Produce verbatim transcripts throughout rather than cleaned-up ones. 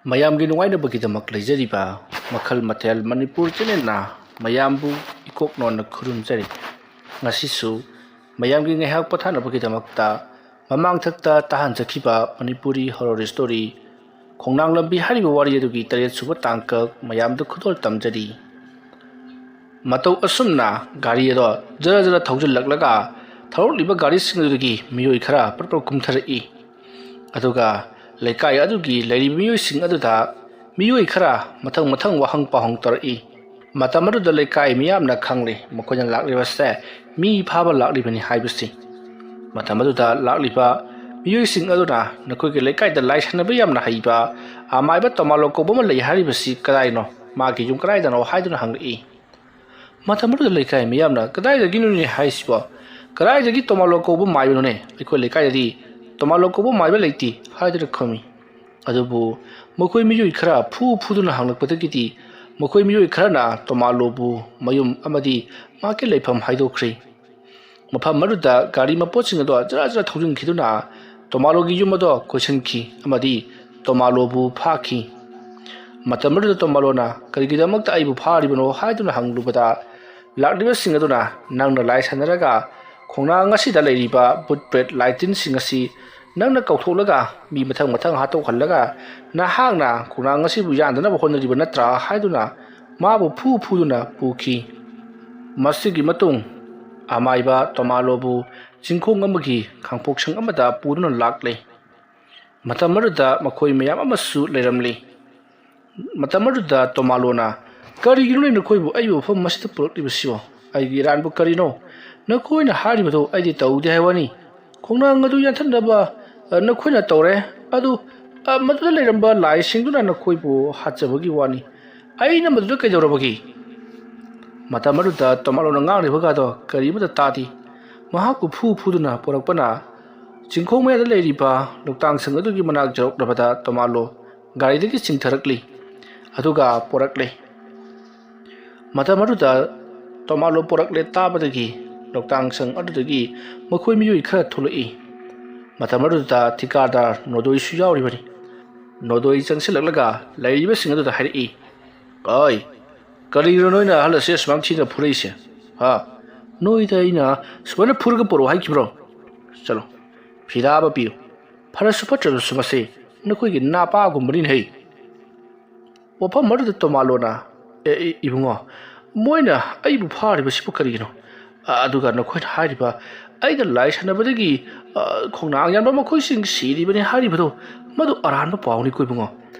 ꯃꯌꯥꯝꯒꯤ ꯅꯨꯡꯉꯥꯏꯅꯕꯒꯤꯗꯃꯛ ꯂꯩꯖꯔꯤꯕ ꯃꯈꯜ ꯃꯊꯦꯜ ꯃꯅꯤꯄꯨꯔ ꯆꯦꯅꯦꯜꯅ ꯃꯌꯥꯝꯕꯨ ꯏꯀꯣꯛ ꯅꯣꯟꯅ ꯈꯨꯔꯨꯝꯖꯔꯤ꯫ ꯉꯁꯤꯁꯨ ꯃꯌꯥꯝꯒꯤ ꯉꯥꯏꯍꯥꯛ ꯄꯣꯊꯥꯅꯕꯒꯤꯗꯃꯛꯇ ꯃꯃꯥꯡꯊꯛꯇ ꯇꯥꯍꯟꯖꯈꯤꯕ ꯃꯅꯤꯄꯨꯔꯤ ꯍꯣꯔꯣꯔ ꯁ꯭ꯇꯣꯔꯤ ꯈꯣꯡꯅꯥꯡ ꯂꯝꯕꯤ ꯍꯥꯏꯔꯤꯕ ꯋꯥꯔꯤ ꯑꯗꯨꯒꯤ ꯇꯔꯦꯠ ꯁꯨꯕ ꯇꯥꯡꯀꯛ ꯃꯌꯥꯝꯗ ꯈꯨꯗꯣꯜ ꯇꯝꯖꯔꯤ꯫ ꯃꯇꯧ ꯑꯁꯨꯝꯅ ꯒꯥꯔꯤ ꯑꯗꯣ ꯖꯔ ꯖꯔ ꯊꯧꯖꯤꯜꯂꯛꯂꯒ ꯊꯧꯔꯛꯂꯤꯕ ꯒꯥꯔꯤꯁꯤꯡ ꯑꯗꯨꯗꯒꯤ ꯃꯤꯑꯣꯏ ꯈꯔ ꯄꯔꯞ ꯄꯔꯞ ꯀꯨꯝꯊꯔꯛꯏ꯫ ꯑꯗꯨꯒ ꯂꯩꯀꯥꯏ ꯑꯗꯨꯒꯤ ꯂꯩꯔꯤꯕ ꯃꯤꯑꯣꯏꯁꯤꯡ ꯑꯗꯨꯗ ꯃꯤꯑꯣꯏ ꯈꯔ ꯃꯊꯪ ꯃꯊꯪ ꯋꯥꯍꯪ ꯄꯥꯎꯍꯪ ꯇꯧꯔꯛꯏ꯫ ꯃꯇꯝ ꯑꯗꯨꯗ ꯂꯩꯀꯥꯏ ꯃꯤꯌꯥꯝꯅ ꯈꯪꯂꯦ ꯃꯈꯣꯏꯅ ꯂꯥꯛꯂꯤꯕꯁꯦ ꯃꯤ ꯐꯥꯕ ꯂꯥꯛꯂꯤꯕꯅꯤ ꯍꯥꯏꯕꯁꯤ꯫ ꯃꯇꯝ ꯑꯗꯨꯗ ꯂꯥꯛꯂꯤꯕ ꯃꯤꯑꯣꯏꯁꯤꯡ ꯑꯗꯨꯅ ꯅꯈꯣꯏꯒꯤ ꯂꯩꯀꯥꯏꯗ ꯂꯥꯏ ꯁꯥꯟꯅꯕ ꯌꯥꯝꯅ ꯍꯩꯕ ꯑꯃꯥꯏꯕ ꯇꯣꯃꯥꯂꯣ ꯀꯧꯕ ꯑꯃ ꯂꯩ ꯍꯥꯏꯔꯤꯕꯁꯤ ꯀꯗꯥꯏꯅꯣ? ꯃꯥꯒꯤ ꯌꯨꯝ ꯀꯗꯥꯏꯗꯅꯣ ꯍꯥꯏꯗꯨꯅ ꯍꯪꯂꯛꯏ꯫ ꯃꯇꯝ ꯑꯗꯨꯗ ꯂꯩꯀꯥꯏ ꯃꯤꯌꯥꯝꯅ "ꯀꯗꯥꯏꯗꯒꯤꯅꯣꯅꯦ ꯍꯥꯏꯁꯤꯕꯣ? ꯀꯗꯥꯏꯗꯒꯤ ꯇꯣꯃꯥꯂꯣ ꯀꯧꯕ ꯃꯥꯏꯕꯅꯣꯅꯦ? ꯑꯩꯈꯣꯏ ꯂꯩꯀꯥꯏꯗꯗꯤ ꯇꯣꯃꯥꯂꯣ ꯀꯧꯕ ꯃꯥꯏꯕ ꯂꯩꯇꯦ" ꯍꯥꯏꯗꯨꯅ ꯈꯨꯝꯃꯤ꯫ ꯑꯗꯨꯕꯨ ꯃꯈꯣꯏ ꯃꯤꯑꯣꯏ ꯈꯔ ꯐꯨ ꯐꯨꯗꯨꯅ ꯍꯪꯂꯛꯄꯗꯒꯤꯗꯤ ꯃꯈꯣꯏ ꯃꯤꯑꯣꯏ ꯈꯔꯅ ꯇꯣꯃꯥꯂꯣꯕꯨ ꯃꯌꯨꯝ ꯑꯃꯗꯤ ꯃꯍꯥꯛꯀꯤ ꯂꯩꯐꯝ ꯍꯥꯏꯗꯣꯛꯈ꯭ꯔꯦ꯫ ꯃꯐꯝ ꯑꯗꯨꯗ ꯒꯥꯔꯤ ꯃꯄꯣꯠꯁꯤꯡ ꯑꯗꯣ ꯖꯔ ꯖꯔ ꯊꯧꯖꯤꯟꯈꯤꯗꯨꯅ ꯇꯣꯃꯥꯂꯣꯒꯤ ꯌꯨꯝ ꯑꯗꯣ ꯀꯣꯏꯁꯤꯟꯈꯤ ꯑꯃꯗꯤ ꯇꯣꯃꯥꯂꯣꯕꯨ ꯐꯥꯈꯤ꯫ ꯃꯇꯝ ꯑꯗꯨꯗ ꯇꯣꯃꯥꯂꯣꯅ "ꯀꯔꯤꯒꯤꯗꯃꯛꯇ ꯑꯩꯕꯨ ꯐꯥꯔꯤꯕꯅꯣ?" ꯍꯥꯏꯗꯨꯅ ꯍꯪꯂꯨꯕꯗ ꯂꯥꯛꯂꯤꯕꯁꯤꯡ ꯑꯗꯨꯅ "ꯅꯪꯅ ꯂꯥꯏ ꯁꯥꯟꯅꯔꯒ ꯈꯣꯡꯅꯥꯡ ꯑꯁꯤꯗ ꯂꯩꯔꯤꯕ ꯕꯨꯠ ꯄ꯭ꯔꯦꯠ ꯂꯥꯏ ꯇꯤꯟꯁꯤꯡ ꯑꯁꯤ ꯅꯪꯅ ꯀꯧꯊꯣꯛꯂꯒ ꯃꯤ ꯃꯊꯪ ꯃꯊꯪ ꯍꯥꯠꯇꯣꯛꯍꯜꯂꯒ ꯅꯍꯥꯛꯅ ꯈꯣꯡꯅꯥꯡ ꯑꯁꯤꯕꯨ ꯌꯥꯟꯗꯅꯕ ꯍꯣꯠꯅꯔꯤꯕ ꯅꯠꯇ꯭ꯔꯥ?" ꯍꯥꯏꯗꯨꯅ ꯃꯥꯕꯨ ꯐꯨ ꯐꯨꯗꯨꯅ ꯄꯨꯈꯤ꯫ ꯃꯁꯤꯒꯤ ꯃꯇꯨꯡ ꯑꯃꯥꯏꯕ ꯇꯣꯃꯥꯂꯣꯕꯨ ꯆꯤꯡꯈꯣꯡ ꯑꯃꯒꯤ ꯈꯥꯡꯄꯣꯛꯁꯪ ꯑꯃꯗ ꯄꯨꯗꯨꯅ ꯂꯥꯛꯂꯦ꯫ ꯃꯇꯝ ꯑꯗꯨꯗ ꯃꯈꯣꯏ ꯃꯌꯥꯝ ꯑꯃꯁꯨ ꯂꯩꯔꯝꯂꯤ꯫ ꯃꯇꯝ ꯑꯗꯨꯗ ꯇꯣꯃꯥꯂꯣꯅ "ꯀꯔꯤꯒꯤꯅꯣꯅꯦ ꯅꯈꯣꯏꯕꯨ ꯑꯩꯕꯨ ꯃꯐꯝ ꯑꯁꯤꯗ ꯄꯨꯔꯛꯂꯤꯕꯁꯤꯕꯣ? ꯑꯩꯒꯤ ꯏꯔꯥꯟꯕꯨ ꯀꯔꯤꯅꯣ? ꯅꯈꯣꯏꯅ ꯍꯥꯏꯔꯤꯕꯗꯨ ꯑꯩꯗꯤ ꯇꯧꯗꯦ ꯍꯥꯏꯕꯅꯤ꯫ ꯈꯣꯡꯅꯥꯡ ꯑꯗꯨ ꯌꯥꯟꯊꯠꯅꯕ, ꯑ, ꯅꯈꯣꯏꯅ ꯇꯧꯔꯦ꯫ ꯑꯗꯨ, ꯑ, ꯃꯗꯨꯗ ꯂꯩꯔꯝꯕ ꯂꯥꯏꯁꯤꯡꯗꯨꯅ ꯅꯈꯣꯏꯕꯨ ꯍꯥꯠꯆꯕꯒꯤ ꯋꯥꯅꯤ꯫ ꯑꯩꯅ ꯃꯗꯨꯗ ꯀꯩꯗꯧꯔꯕꯒꯦ?" ꯃꯇꯝ ꯑꯗꯨꯗ ꯇꯣꯃꯥꯂꯣꯅ ꯉꯥꯡꯂꯤꯕꯒꯗꯣ ꯀꯔꯤꯃꯠꯇ ꯇꯥꯗꯦ꯫ ꯃꯍꯥꯛꯄꯨ ꯐꯨ ꯐꯨꯗꯨꯅ ꯄꯨꯔꯛꯄꯅ ꯆꯤꯡꯈꯣꯡ ꯃꯌꯥꯗ ꯂꯩꯔꯤꯕ ꯂꯣꯛꯇꯥꯡꯁꯪ ꯑꯗꯨꯒꯤ ꯃꯅꯥꯛ ꯌꯧꯔꯛꯂꯕꯗ ꯇꯣꯃꯥꯂꯣ ꯒꯥꯔꯤꯗꯒꯤ ꯆꯤꯡꯊꯔꯛꯂꯤ꯫ ꯑꯗꯨꯒ ꯄꯣꯔꯛꯂꯦ꯫ ꯃꯇꯝ ꯑꯗꯨꯗ ꯇꯣꯃꯥꯂꯣ ꯄꯣꯔꯛꯂꯦ ꯇꯥꯕꯗꯒꯤ ꯂꯣꯛꯇꯥꯡꯁꯪ ꯑꯗꯨꯗꯒꯤ ꯃꯈꯣꯏ ꯃꯤꯑꯣꯏ ꯈꯔ ꯊꯣꯛꯂꯛꯏ꯫ ꯃꯇꯝ ꯑꯗꯨꯗ ꯊꯤꯀꯥꯗꯥꯔ ꯅꯣꯗꯣꯏꯁꯨ ꯌꯥꯎꯔꯤꯕꯅꯤ꯫ ꯅꯣꯗꯣꯏ ꯆꯪꯁꯤꯜꯂꯛꯂꯒ ꯂꯩꯔꯤꯕꯁꯤꯡ ꯑꯗꯨꯗ ꯍꯥꯏꯔꯛꯏ꯫ "ꯑꯣꯏ, ꯀꯔꯤꯒꯤꯅꯣ ꯅꯣꯏꯅ ꯑꯍꯜ ꯑꯁꯤ ꯑꯁꯨꯃꯥꯏꯅ ꯊꯤꯅ ꯐꯨꯔꯛꯏꯁꯦ? ꯍꯥ? ꯅꯣꯏꯗ ꯑꯩꯅ ꯁꯨꯃꯥꯏꯅ ꯐꯨꯔꯒ ꯄꯣꯔꯛꯑꯣ ꯍꯥꯏꯈꯤꯕ꯭ꯔꯣ? ꯆꯠꯂꯣ, ꯐꯤꯗꯥ ꯑꯃ ꯄꯤꯌꯨ꯫ ꯐꯔꯁꯨ ꯐꯠꯇ꯭ꯔꯕꯁꯨ ꯃꯁꯤ ꯅꯈꯣꯏꯒꯤ ꯅꯥꯄꯥꯒꯨꯝꯕꯅꯤꯅꯦ ꯍꯩ"꯫ ꯋꯥꯐꯝ ꯑꯗꯨꯗ ꯇꯣꯃꯥꯂꯣꯅ, "ꯑꯦ, ꯏ-, ꯏꯕꯨꯡꯉꯣ, ꯃꯣꯏꯅ ꯑꯩꯕꯨ ꯐꯥꯔꯤꯕꯁꯤꯕꯨ ꯀꯔꯤꯒꯤꯅꯣ? ꯑ, ꯑꯗꯨꯒ ꯅꯈꯣꯏꯅ ꯍꯥꯏꯔꯤꯕ ꯑꯩꯅ ꯂꯥꯏ ꯁꯥꯟꯅꯕꯗꯒꯤ, ꯑ, ꯈꯣꯡꯅꯥꯡ ꯌꯥꯟꯕ ꯃꯈꯣꯏꯁꯤꯡ ꯁꯤꯔꯤꯕꯅꯤ ꯍꯥꯏꯔꯤꯕꯗꯣ, ꯃꯗꯨ ꯑꯔꯥꯟꯕ ꯄꯥꯎꯅꯤꯀꯣ ꯏꯕꯨꯡꯉꯣ꯫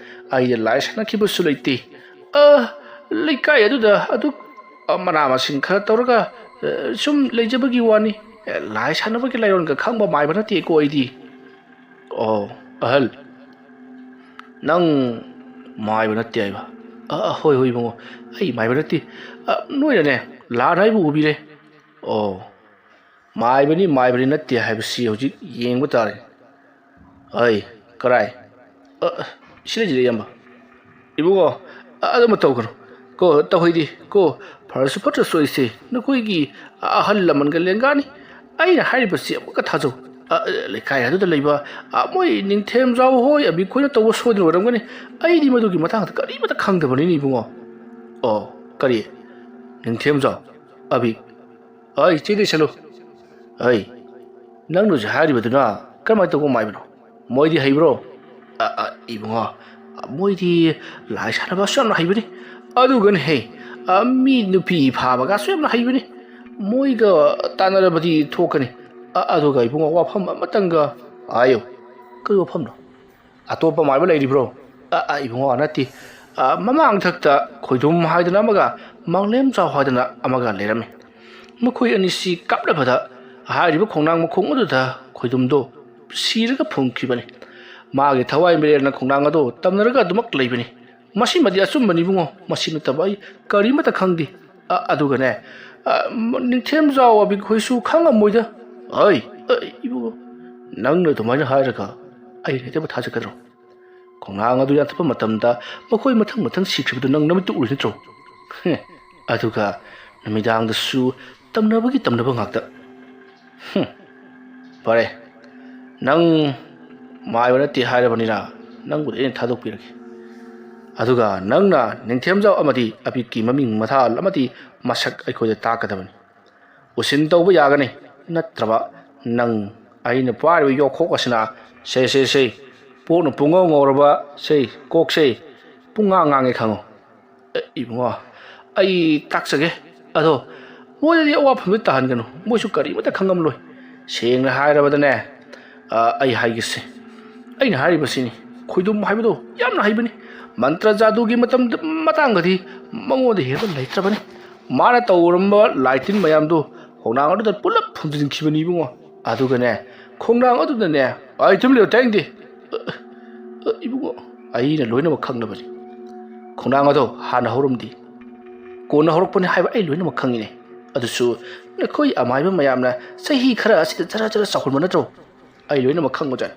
ꯑꯩꯅ ꯂꯥꯏ ꯁꯥꯟꯅꯈꯤꯕꯁꯨ ꯂꯩꯇꯦ꯫ ꯑ, ꯂꯩꯀꯥꯏ ꯑꯗꯨꯗ ꯑꯗꯨ, ꯑ, ꯃꯅꯥ ꯃꯁꯤꯡ ꯈꯔ ꯇꯧꯔꯒ, ꯑ, ꯁꯨꯝ ꯂꯩꯖꯕꯒꯤ ꯋꯥꯅꯤ꯫ ꯑ, ꯂꯥꯏ ꯁꯥꯟꯅꯕꯒꯤ ꯂꯥꯏꯑꯣꯟꯒ ꯈꯪꯕ ꯃꯥꯏꯕ ꯅꯠꯇꯦꯀꯣ ꯑꯩꯗꯤ"꯫ "ꯑꯣ, ꯑꯍꯜ, ꯅꯪ ꯃꯥꯏꯕ ꯅꯠꯇꯦ ꯍꯥꯏꯕ?" "ꯑ, ꯑ, ꯍꯣꯏ, ꯍꯣꯏ, ꯏꯕꯨꯡꯉꯣ, ꯑꯩ ꯃꯥꯏꯕ ꯅꯠꯇꯦ꯫ ꯑ, ꯅꯣꯏꯅꯅꯦ, ꯂꯥꯟ ꯍꯥꯏꯕ ꯎꯕꯤꯔꯦ"꯫ "ꯑꯣ, ꯃꯥꯏꯕꯅꯤ, ꯃꯥꯏꯕꯅꯤ ꯅꯠꯇꯦ ꯍꯥꯏꯕꯁꯤ ꯍꯧꯖꯤꯛ ꯌꯦꯡꯕ ꯇꯥꯔꯦ"꯫ "ꯑꯩ, ꯀꯔꯥꯏ? ꯑ, ꯁꯤꯗ ꯂꯩꯁꯤꯗ, ꯏꯌꯥꯝꯕ"꯫ "ꯏꯕꯨꯡꯉꯣ, ꯑ, ꯑꯗꯨꯃ ꯇꯧꯒꯅꯨ ꯀꯣ, ꯇꯧꯍꯩꯗꯦ ꯀꯣ꯫ ꯐꯔꯁꯨ ꯐꯠꯇ꯭ꯔꯁꯨ ꯑꯩꯁꯦ ꯅꯈꯣꯏꯒꯤ ꯑꯍꯜ ꯂꯃꯟꯒ ꯂꯦꯡꯒꯥꯅꯤ꯫ ꯑꯩꯅ ꯍꯥꯏꯔꯤꯕꯁꯤ ꯑꯃꯨꯛꯀ ꯊꯥꯖꯧ꯫ ꯑ, ꯑ, ꯂꯩꯀꯥꯏ ꯑꯗꯨꯗ ꯂꯩꯕ, ꯑ, ꯃꯣꯏ ꯅꯤꯡꯊꯦꯝꯖꯥꯎ ꯍꯣꯏ, ꯑꯕꯤꯛ ꯈꯣꯏꯅ ꯇꯧꯕ ꯁꯣꯏꯗꯅ ꯑꯣꯏꯔꯝꯒꯅꯤ꯫ ꯑꯩꯗꯤ ꯃꯗꯨꯒꯤ ꯃꯇꯥꯡꯗ ꯀꯔꯤꯃꯠꯇ ꯈꯪꯗꯕꯅꯤꯅꯦ, ꯏꯕꯨꯡꯉꯣ"꯫ "ꯑꯣ, ꯀꯔꯤ? ꯅꯤꯡꯊꯦꯝꯖꯥꯎ, ꯑꯕꯤꯛ? ꯑꯩ, ꯆꯦꯗꯤ ꯁꯜꯂꯨ꯫ ꯑꯩ, ꯅꯪꯅ ꯍꯧꯖꯤꯛ ꯍꯥꯏꯔꯤꯕꯗꯨꯅ ꯀꯔꯝꯍꯥꯏꯅ ꯇꯧꯕ ꯃꯥꯏꯕꯅꯣ? ꯃꯣꯏꯗꯤ ꯍꯩꯕ꯭ꯔꯣ?" "ꯑ, ꯑ, ꯏꯕꯨꯡꯉꯣ, ꯃꯣꯏꯗꯤ ꯂꯥꯏ ꯁꯥꯟꯅꯕꯁꯨ ꯌꯥꯝꯅ ꯍꯩꯕꯅꯤ꯫ ꯑꯗꯨꯒꯅꯦ ꯍꯦ, ꯑ, ꯃꯤ ꯅꯨꯄꯤ ꯐꯥꯕꯒꯁꯨ ꯌꯥꯝꯅ ꯍꯩꯕꯅꯤ꯫ ꯃꯣꯏꯒ ꯇꯥꯟꯅꯔꯕꯗꯤ ꯊꯣꯛꯀꯅꯤ꯫ ꯑ, ꯑꯗꯨꯒ ꯏꯕꯨꯡꯉꯣ, ꯋꯥꯐꯝ ꯑꯃꯇꯪꯒ ꯍꯥꯏꯌꯨ"꯫ "ꯀꯔꯤ ꯋꯥꯐꯝꯅꯣ? ꯑꯇꯣꯞꯄ ꯃꯥꯏꯕ ꯂꯩꯔꯤꯕ꯭ꯔꯣ?" "ꯑ, ꯑ, ꯏꯕꯨꯡꯉꯣ, ꯅꯠꯇꯦ꯫ ꯑ, ꯃꯃꯥꯡꯊꯛꯇ ꯈꯣꯏꯗꯨꯝ ꯍꯥꯏꯗꯅ ꯑꯃꯒ ꯃꯥꯡꯂꯦꯝꯖꯥꯎ ꯍꯥꯏꯗꯅ ꯑꯃꯒ ꯂꯩꯔꯝꯃꯤ꯫ ꯃꯈꯣꯏ ꯑꯅꯤꯁꯤ ꯀꯥꯞꯅꯕꯗ ꯍꯥꯏꯔꯤꯕ ꯈꯣꯡꯅꯥꯡ ꯃꯈꯣꯡ ꯑꯗꯨꯗ ꯈꯣꯏꯗꯨꯝꯗꯣ ꯁꯤꯔꯒ ꯐꯨꯝꯈꯤꯕꯅꯤ꯫ ꯃꯥꯒꯤ ꯊꯋꯥꯏ ꯃꯤꯔꯦꯜꯅ ꯈꯣꯡꯅꯥꯡ ꯑꯗꯣ ꯇꯝꯅꯔꯒ ꯑꯗꯨꯃꯛ ꯂꯩꯕꯅꯤ꯫ ꯃꯁꯤꯃꯗꯤ ꯑꯆꯨꯝꯕꯅꯤ ꯏꯕꯨꯡꯉꯣ, ꯃꯁꯤ ꯅꯠꯇꯕ ꯑꯩ ꯀꯔꯤꯃꯠꯇ ꯈꯪꯗꯦ꯫ ꯑ, ꯑꯗꯨꯒꯅꯦ, ꯑ, ꯅꯤꯡꯊꯦꯝꯖꯥꯎ ꯑꯕꯤꯛ ꯍꯣꯏꯁꯨ ꯈꯪꯉꯝꯃꯣꯏꯗ"꯫ "ꯑꯩ, ꯑ, ꯏꯕꯨꯡꯉꯣ, ꯅꯪꯅ ꯑꯗꯨꯃꯥꯏꯅ ꯍꯥꯏꯔꯒ ꯑꯩꯅ ꯍꯦꯛꯇ ꯊꯥꯖꯒꯗ꯭ꯔꯣ? ꯈꯣꯡꯅꯥꯡ ꯑꯗꯨ ꯌꯥꯟꯊꯠꯄ ꯃꯇꯝꯗ ꯃꯈꯣꯏ ꯃꯊꯪ ꯃꯊꯪ ꯁꯤꯈ꯭ꯔꯤꯕꯗꯨ ꯅꯪ ꯅꯃꯤꯠꯇ ꯎꯔꯤ ꯅꯠꯇ꯭ꯔꯣ? ꯍꯦ, ꯑꯗꯨꯒ ꯅꯨꯃꯤꯗꯥꯡꯗꯁꯨ ꯇꯝꯅꯕꯒꯤ ꯇꯝꯅꯕ ꯉꯥꯛꯇ꯫ ꯍꯨꯝ, ꯐꯔꯦ, ꯅꯪ ꯃꯥꯏꯕ ꯅꯠꯇꯦ ꯍꯥꯏꯔꯕꯅꯤꯅ ꯅꯪꯕꯨꯗꯤ ꯑꯩꯅ ꯊꯥꯗꯣꯛꯄꯤꯔꯒꯦ꯫ ꯑꯗꯨꯒ ꯅꯪꯅ ꯅꯤꯡꯊꯦꯝꯖꯥꯎ ꯑꯃꯗꯤ ꯑꯕꯤꯛꯀꯤ ꯃꯃꯤꯡ ꯃꯊꯥ ꯑꯃꯗꯤ ꯃꯁꯛ ꯑꯩꯈꯣꯏꯗ ꯇꯥꯛꯀꯗꯕꯅꯤ꯫ ꯎꯁꯤꯟ ꯇꯧꯕ ꯌꯥꯒꯅꯤ, ꯅꯠꯇ꯭ꯔꯕ ꯅꯪ ꯑꯩꯅ ꯄꯥꯏꯔꯤꯕ ꯌꯣꯈꯣꯛ ꯑꯁꯤꯅ, ꯁꯦ, ꯁꯦ, ꯁꯦ, ꯄꯣꯛꯅ ꯄꯨꯡꯉꯧ ꯉꯧꯔꯕ, ꯁꯦ, ꯀꯣꯛꯁꯦ ꯄꯨꯡꯉꯥꯡ ꯉꯥꯡꯉꯦ ꯈꯪꯉꯨ꯫ ꯑꯦ, ꯏꯕꯨꯡꯉꯣ, ꯑꯩ ꯇꯥꯛꯆꯒꯦ꯫ ꯑꯗꯣ ꯃꯣꯏꯗꯗꯤ ꯑꯋꯥꯐꯝꯗꯤ ꯇꯥꯍꯟꯒꯅꯨ, ꯃꯣꯏꯁꯨ ꯀꯔꯤꯃꯠꯇ ꯈꯪꯉꯝꯂꯣꯏ꯫ ꯁꯦꯡꯅ ꯍꯥꯏꯔꯕꯗꯅꯦ, ꯑ, ꯑꯩ ꯍꯥꯏꯒꯦꯁꯦ, ꯑꯩꯅ ꯍꯥꯏꯔꯤꯕꯁꯤꯅꯤ, ꯈꯣꯏꯗꯨꯝ ꯍꯥꯏꯕꯗꯣ ꯌꯥꯝꯅ ꯍꯩꯕꯅꯤ꯫ ꯃꯟꯇ꯭ꯔ ꯖꯥꯗꯨꯒꯤ ꯃꯇꯝꯗ, ꯃꯇꯥꯡꯗꯗꯤ ꯃꯉꯣꯟꯗ ꯍꯦꯟꯕ ꯂꯩꯇ꯭ꯔꯕꯅꯤ꯫ ꯃꯥꯅ ꯇꯧꯔꯝꯕ ꯂꯥꯏꯇꯤꯟ ꯃꯌꯥꯝꯗꯨ ꯈꯣꯡꯅꯥꯡ ꯑꯗꯨꯗ ꯄꯨꯂꯞ ꯐꯨꯝꯖꯤꯟꯈꯤꯕꯅꯤ ꯏꯕꯨꯡꯉꯣ꯫ ꯑꯗꯨꯒꯅꯦ, ꯈꯣꯡꯅꯥꯡ ꯑꯗꯨꯗꯅꯦ, "ꯑꯩ ꯇꯨꯃꯤꯟ ꯂꯩꯌꯨ, ꯇꯥꯅꯤꯡꯗꯦ꯫ ꯑ, ꯑ, ꯏꯕꯨꯡꯉꯣ, ꯑꯩꯅ ꯂꯣꯏꯅꯃꯛ ꯈꯪꯂꯕꯅꯤ꯫ ꯈꯣꯡꯅꯥꯡ ꯑꯗꯣ ꯍꯥꯟꯅ ꯍꯧꯔꯝꯗꯦ꯫ ꯀꯣꯟꯅ ꯍꯧꯔꯛꯄꯅꯤ ꯍꯥꯏꯕ ꯑꯩ ꯂꯣꯏꯅꯃꯛ ꯈꯪꯉꯤꯅꯦ꯫ ꯑꯗꯨꯁꯨ ꯅꯈꯣꯏ ꯑꯃꯥꯏꯕ ꯃꯌꯥꯝꯅ ꯆꯍꯤ ꯈꯔ ꯑꯁꯤꯗ ꯆꯔꯥ ꯆꯔꯥ ꯆꯥꯎꯍꯟꯕ ꯅꯠꯇ꯭ꯔꯣ? ꯑꯩ ꯂꯣꯏꯅꯃꯛ ꯈꯪꯕꯖꯥꯠꯅꯤ꯫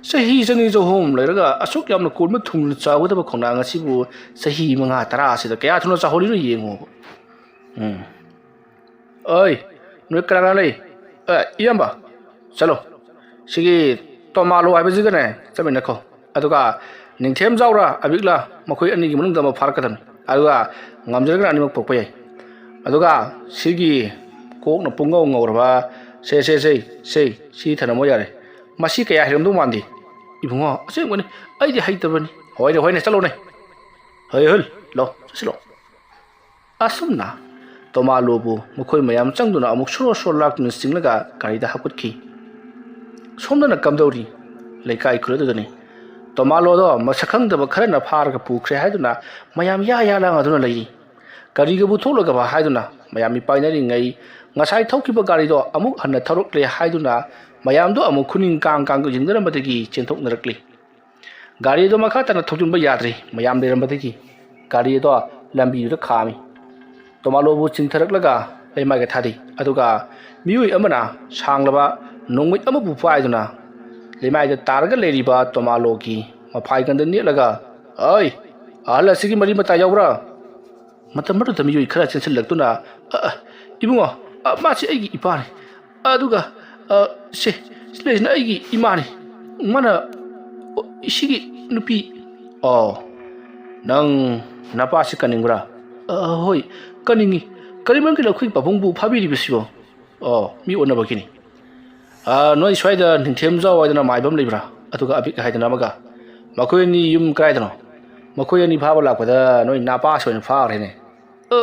ꯆꯍꯤ ꯆꯅꯤ ꯆꯍꯨꯝ ꯂꯩꯔꯒ ꯑꯁꯨꯛ ꯌꯥꯝꯅ ꯀꯣꯟꯕ ꯊꯨꯡꯅ ꯆꯥꯎꯒꯗꯕ ꯈꯣꯡꯅꯥꯡ ꯑꯁꯤꯕꯨ ꯆꯍꯤ ꯃꯉꯥ ꯇꯔꯥ ꯑꯁꯤꯗ ꯀꯌꯥ ꯊꯨꯅ ꯆꯥꯎꯍꯜꯂꯤꯅꯣ ꯌꯦꯡꯉꯣꯕ꯫ ꯎꯝ꯫ ꯑꯣꯏ, ꯅꯣꯏ ꯀꯅꯥ ꯀꯅꯥ ꯂꯩ? ꯑꯦ, ꯏꯌꯥꯝꯕ, ꯆꯠꯂꯣ꯫ ꯁꯤꯒꯤ ꯇꯣꯃꯥꯂꯣ ꯍꯥꯏꯕꯁꯤꯒꯅꯦ ꯆꯠꯃꯤꯟꯅꯈꯣ꯫ ꯑꯗꯨꯒ ꯅꯤꯡꯊꯦꯝꯖꯥꯎꯔ ꯑꯕꯤꯛꯂ ꯃꯈꯣꯏ ꯑꯅꯤꯒꯤ ꯃꯅꯨꯡꯗ ꯑꯃ ꯐꯥꯔꯛꯀꯗꯕꯅꯤ꯫ ꯑꯗꯨꯒ ꯉꯝꯖꯔꯒꯅ ꯑꯅꯤꯃꯛ ꯄꯨꯔꯛꯄ ꯌꯥꯏ꯫ ꯑꯗꯨꯒ ꯁꯤꯒꯤ ꯀꯣꯛꯅ ꯄꯨꯡꯉꯧ ꯉꯧꯔꯕ, ꯁꯦ, ꯁꯦ, ꯁꯦ, ꯁꯦ, ꯁꯤ ꯊꯅꯝꯃꯣ ꯌꯥꯔꯦ꯫ ꯃꯁꯤ ꯀꯌꯥ ꯍꯩꯔꯝꯗꯧ ꯃꯥꯟꯗꯦ꯫ ꯏꯕꯨꯡꯉꯣ, ꯑꯁꯦꯡꯕꯅꯤ, ꯑꯩꯗꯤ ꯍꯩꯇꯕꯅꯤ꯫ ꯍꯣꯏꯅꯦ, ꯍꯣꯏꯅꯦ, ꯆꯠꯂꯣꯅꯦ꯫ ꯍꯩ, ꯍꯨꯜ, ꯂꯣ, ꯆꯠꯁꯤꯜꯂꯣ꯫ ꯑꯁꯨꯝꯅ ꯇꯣꯃꯥꯂꯣꯕꯨ ꯃꯈꯣꯏ ꯃꯌꯥꯝ ꯆꯪꯗꯨꯅ ꯑꯃꯨꯛ ꯁꯣꯔꯣ ꯁꯣꯔꯣ ꯂꯥꯛꯇꯨꯅ ꯆꯤꯡꯂꯒ ꯒꯥꯔꯤꯗ ꯍꯥꯞꯀꯠꯈꯤ꯫ ꯁꯣꯝꯗꯅ ꯀꯝꯗꯧꯔꯤ? ꯂꯩꯀꯥꯏ ꯈꯨꯜ ꯑꯗꯨꯗꯅꯤ꯫ ꯇꯣꯃꯥꯂꯣꯗꯣ ꯃꯁꯛ ꯈꯪꯗꯕ ꯈꯔꯅ ꯐꯥꯔꯒ ꯄꯨꯈ꯭ꯔꯦ ꯍꯥꯏꯗꯨꯅ ꯃꯌꯥꯝ ꯌꯥ ꯌꯥ ꯂꯥꯡꯗꯨꯅ ꯂꯩꯔꯤ꯫ ꯒꯥꯔꯤꯒꯕꯨ ꯊꯣꯛꯂꯒꯕ ꯍꯥꯏꯗꯨꯅ ꯃꯌꯥꯝ ꯃꯤꯄꯥꯏꯅꯔꯤꯉꯩ, ꯉꯁꯥꯏ ꯊꯧꯈꯤꯕ ꯒꯥꯔꯤꯗꯣ ꯑꯃꯨꯛ ꯍꯟꯅ ꯊꯧꯔꯛꯂꯦ ꯍꯥꯏꯗꯨꯅ ꯃꯌꯥꯝꯗꯣ ꯑꯃꯨꯛ ꯈꯨꯅꯤꯡ ꯀꯥꯡ ꯀꯥꯡ ꯌꯦꯡꯅꯔꯝꯕꯗꯒꯤ ꯆꯦꯟꯊꯣꯛꯅꯔꯛꯂꯤ꯫ ꯒꯥꯔꯤ ꯑꯗꯨ ꯃꯈꯥ ꯇꯥꯅ ꯊꯧꯖꯤꯟꯕ ꯌꯥꯗ꯭ꯔꯦ꯫ ꯃꯌꯥꯝ ꯂꯩꯔꯝꯕꯗꯒꯤ ꯒꯥꯔꯤ ꯑꯗꯣ ꯂꯝꯕꯤꯗꯨꯗ ꯈꯥꯝꯃꯤ꯫ ꯇꯣꯃꯥꯂꯣꯕꯨ ꯆꯤꯡꯊꯔꯛꯂꯒ ꯂꯩꯃꯥꯏꯗ ꯊꯥꯗꯩ꯫ ꯑꯗꯨꯒ ꯃꯤꯑꯣꯏ ꯑꯃꯅ ꯁꯥꯡꯂꯕ ꯅꯣꯡꯃꯩ ꯑꯃꯕꯨ ꯄꯥꯏꯗꯨꯅ ꯂꯩꯃꯥꯏꯗ ꯇꯥꯔꯒ ꯂꯩꯔꯤꯕ ꯇꯣꯃꯥꯂꯣꯒꯤ ꯃꯐꯥꯏꯒꯟꯗ ꯅꯦꯠꯂꯒ, "ꯑꯩ, ꯑꯍꯜ ꯑꯁꯤꯒꯤ ꯃꯔꯤ ꯃꯇꯥ ꯌꯥꯎꯕ꯭ꯔꯥ?" ꯃꯇꯝ ꯑꯗꯨꯗ ꯃꯤꯑꯣꯏ ꯈꯔ ꯆꯦꯟꯁꯤꯜꯂꯛꯇꯨꯅ, "ꯑ, ꯑ, ꯏꯕꯨꯡꯉꯣ, ꯑ, ꯃꯥꯁꯤ ꯑꯩꯒꯤ ꯏꯄꯥꯅꯤ꯫ ꯑꯗꯨꯒ, ꯑ, ꯁꯦ, ꯁꯤ ꯂꯩꯁꯤꯅ ꯑꯩꯒꯤ ꯏꯃꯥꯅꯤ꯫ ꯃꯥꯅ ꯏꯁꯤꯒꯤ ꯅꯨꯄꯤ꯫ ꯑꯣ, ꯅꯪ ꯅꯄꯥꯁꯤ ꯀꯟꯅꯤꯡꯕ꯭ꯔꯥ? ꯑ, ꯍꯣꯏ, ꯀꯟꯅꯤꯡꯉꯤ꯫ ꯀꯔꯤ ꯃꯔꯝꯒꯤꯅꯣ ꯑꯩꯈꯣꯏꯒꯤ ꯄꯥꯕꯨꯡꯕꯨ ꯐꯥꯕꯤꯔꯤꯕꯁꯤꯕꯣ? ꯑꯣ, ꯃꯤ ꯎꯅꯕꯒꯤꯅꯤ꯫ ꯑ, ꯅꯣꯏ ꯁ꯭ꯋꯥꯏꯗ ꯅꯤꯡꯊꯦꯝꯖꯥꯎ ꯍꯥꯏꯗꯅ ꯃꯥꯏꯕ ꯑꯃ ꯂꯩꯕ꯭ꯔꯥ? ꯑꯗꯨꯒ ꯑꯕꯤꯛ ꯍꯥꯏꯗꯅ ꯑꯃꯒ꯫ ꯃꯈꯣꯏ ꯑꯅꯤ ꯌꯨꯝ ꯀꯗꯥꯏꯗꯅꯣ? ꯃꯈꯣꯏ ꯑꯅꯤ ꯐꯥꯕ ꯂꯥꯛꯄꯗ ꯅꯣꯏ ꯅꯥꯄꯥꯁꯤ ꯑꯣꯏꯅ ꯐꯥꯈ꯭ꯔꯦꯅꯦ꯫ ꯑ,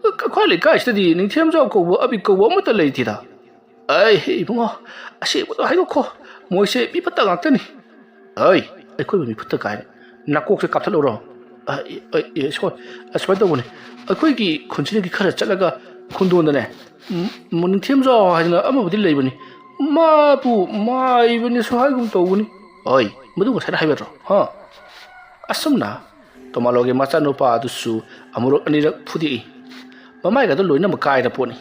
ꯑꯩꯈꯣꯏ ꯂꯩꯀꯥꯏꯁꯤꯗꯗꯤ ꯅꯤꯡꯊꯦꯝꯖꯥꯎ ꯀꯧꯕ, ꯑꯕꯤꯛ ꯀꯧꯕ ꯑꯃꯠꯇ ꯂꯩꯇꯦꯗ꯫ ꯑꯩ, ꯏꯕꯨꯡꯉꯣ, ꯑꯁꯦꯡꯕꯗꯣ ꯍꯥꯏꯗꯣꯛꯈꯣ꯫ ꯃꯣꯏꯁꯦ ꯃꯤ ꯐꯠꯇ ꯉꯥꯛꯇꯅꯤ꯫ ꯑꯩ, ꯑꯩꯈꯣꯏꯕꯨ ꯃꯤ ꯐꯠꯇ ꯀꯥꯏꯅ꯫ ꯅꯥꯀꯣꯛꯁꯦ ꯀꯥꯞꯊꯠꯂꯧꯔꯣ? ꯑ, ꯑ, ꯑ, ꯁꯣꯏ-, ꯑ, ꯁꯨꯃꯥꯏꯅ ꯇꯧꯕꯅꯦ꯫ ꯑꯩꯈꯣꯏꯒꯤ ꯈꯨꯟꯁꯤꯗꯒꯤ ꯈꯔ ꯆꯠꯂꯒ ꯈꯨꯟꯗꯣꯟꯗꯅꯦ, ꯎꯝ, ꯅꯤꯡꯊꯦꯝꯖꯥꯎ ꯍꯥꯏꯗꯅ ꯑꯃꯕꯨꯗꯤ ꯂꯩꯕꯅꯤ꯫ ꯃꯥꯕꯨ ꯃꯥꯏꯕꯅꯤꯁꯨ ꯍꯥꯏꯒꯨꯝ ꯇꯧꯕꯅꯤ꯫ ꯍꯣꯏ, ꯃꯗꯨ ꯉꯁꯥꯏꯅ ꯍꯥꯏꯕ ꯅꯠꯇ꯭ꯔꯣ? ꯍꯥ? ꯑꯁꯨꯝꯅ ꯇꯣꯃꯥꯂꯣꯒꯤ ꯃꯆꯥꯅꯨꯄꯥ ꯑꯗꯨꯁꯨ ꯑꯃꯨꯔꯛ ꯑꯅꯤꯔꯛ ꯐꯨꯗꯦꯛꯏ꯫ ꯃꯃꯥꯏꯒꯗꯣ ꯂꯣꯏꯅꯃꯛ ꯀꯥꯏꯔ ꯄꯣꯠꯅꯤ꯫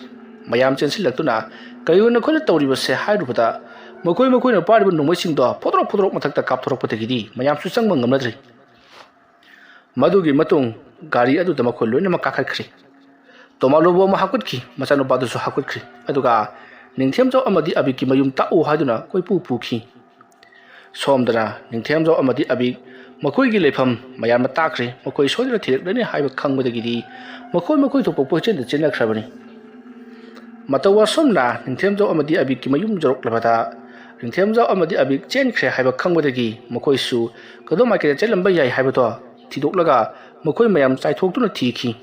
ꯃꯌꯥꯝ ꯆꯦꯟꯁꯤꯜꯂꯛꯇꯨꯅ, "ꯀꯔꯤꯅꯣ ꯅꯈꯣꯏꯅ ꯇꯧꯔꯤꯕꯁꯦ?" ꯍꯥꯏꯔꯨꯕꯗ, ꯃꯈꯣꯏ ꯃꯈꯣꯏꯅ ꯄꯥꯏꯔꯤꯕ ꯅꯣꯡꯃꯩꯁꯤꯡꯗꯣ ꯐꯣꯇꯣꯔꯣꯛ ꯐꯣꯇꯣꯔꯣꯛ ꯃꯊꯛꯇ ꯀꯥꯞꯊꯣꯔꯛꯄꯗꯒꯤꯗꯤ ꯃꯌꯥꯝꯁꯨ ꯆꯪꯕ ꯉꯝꯅꯗ꯭ꯔꯤ꯫ ꯃꯗꯨꯒꯤ ꯃꯇꯨꯡ ꯒꯥꯔꯤ ꯑꯗꯨꯗ ꯃꯈꯣꯏ ꯂꯣꯏꯅꯃꯛ ꯀꯥꯈꯠꯈ꯭ꯔꯤ꯫ ꯇꯣꯃꯥꯂꯣꯕꯨ ꯑꯃ ꯍꯥꯞꯀꯠꯈꯤ, ꯃꯆꯥꯅꯨꯄꯥꯗꯨꯁꯨ ꯍꯥꯞꯀꯠꯈ꯭ꯔꯤ꯫ ꯑꯗꯨꯒ ꯅꯤꯡꯊꯦꯝꯖꯥꯎ ꯑꯃꯗꯤ ꯑꯕꯤꯛꯀꯤ ꯃꯌꯨꯝ ꯇꯥꯛꯎ ꯍꯥꯏꯗꯨꯅ ꯀꯣꯏꯄꯨ ꯄꯨꯈꯤ꯫ ꯁꯣꯝꯗꯅ ꯅꯤꯡꯊꯦꯝꯖꯥꯎ ꯑꯃꯗꯤ ꯑꯕꯤꯛ ꯃꯈꯣꯏꯒꯤ ꯂꯩꯐꯝ ꯃꯌꯥꯝꯅ ꯇꯥꯛꯈ꯭ꯔꯦ꯫ ꯃꯈꯣꯏ ꯁꯣꯏꯗꯅ ꯊꯤꯔꯛꯂꯅꯤ ꯍꯥꯏꯕ ꯈꯪꯕꯗꯒꯤꯗꯤ ꯃꯈꯣꯏ ꯃꯈꯣꯏ ꯊꯣꯛꯄ ꯀꯣꯏꯆꯦꯟꯗ ꯆꯦꯟꯅꯈ꯭ꯔꯕꯅꯤ꯫ ꯃꯇꯧ ꯑꯁꯨꯝꯅ ꯅꯤꯡꯊꯦꯝꯖꯥꯎ ꯑꯃꯗꯤ ꯑꯕꯤꯛꯀꯤ ꯃꯌꯨꯝ ꯌꯧꯔꯛꯂꯕꯗ, ꯅꯤꯡꯊꯦꯝꯖꯥꯎ ꯑꯃꯗꯤ ꯑꯕꯤꯛ ꯆꯦꯟꯈ꯭ꯔꯦ ꯍꯥꯏꯕ ꯈꯪꯕꯗꯒꯤ ꯃꯈꯣꯏꯁꯨ ꯀꯗꯣꯝ ꯃꯥꯏꯀꯩꯗ ꯆꯦꯜꯂꯝꯕ ꯌꯥꯏ ꯍꯥꯏꯕꯗꯣ ꯊꯤꯗꯣꯛꯂꯒ ꯃꯈꯣꯏ ꯃꯌꯥꯝ ꯆꯥꯏꯊꯣꯛꯇꯨꯅ ꯊꯤꯈꯤ꯫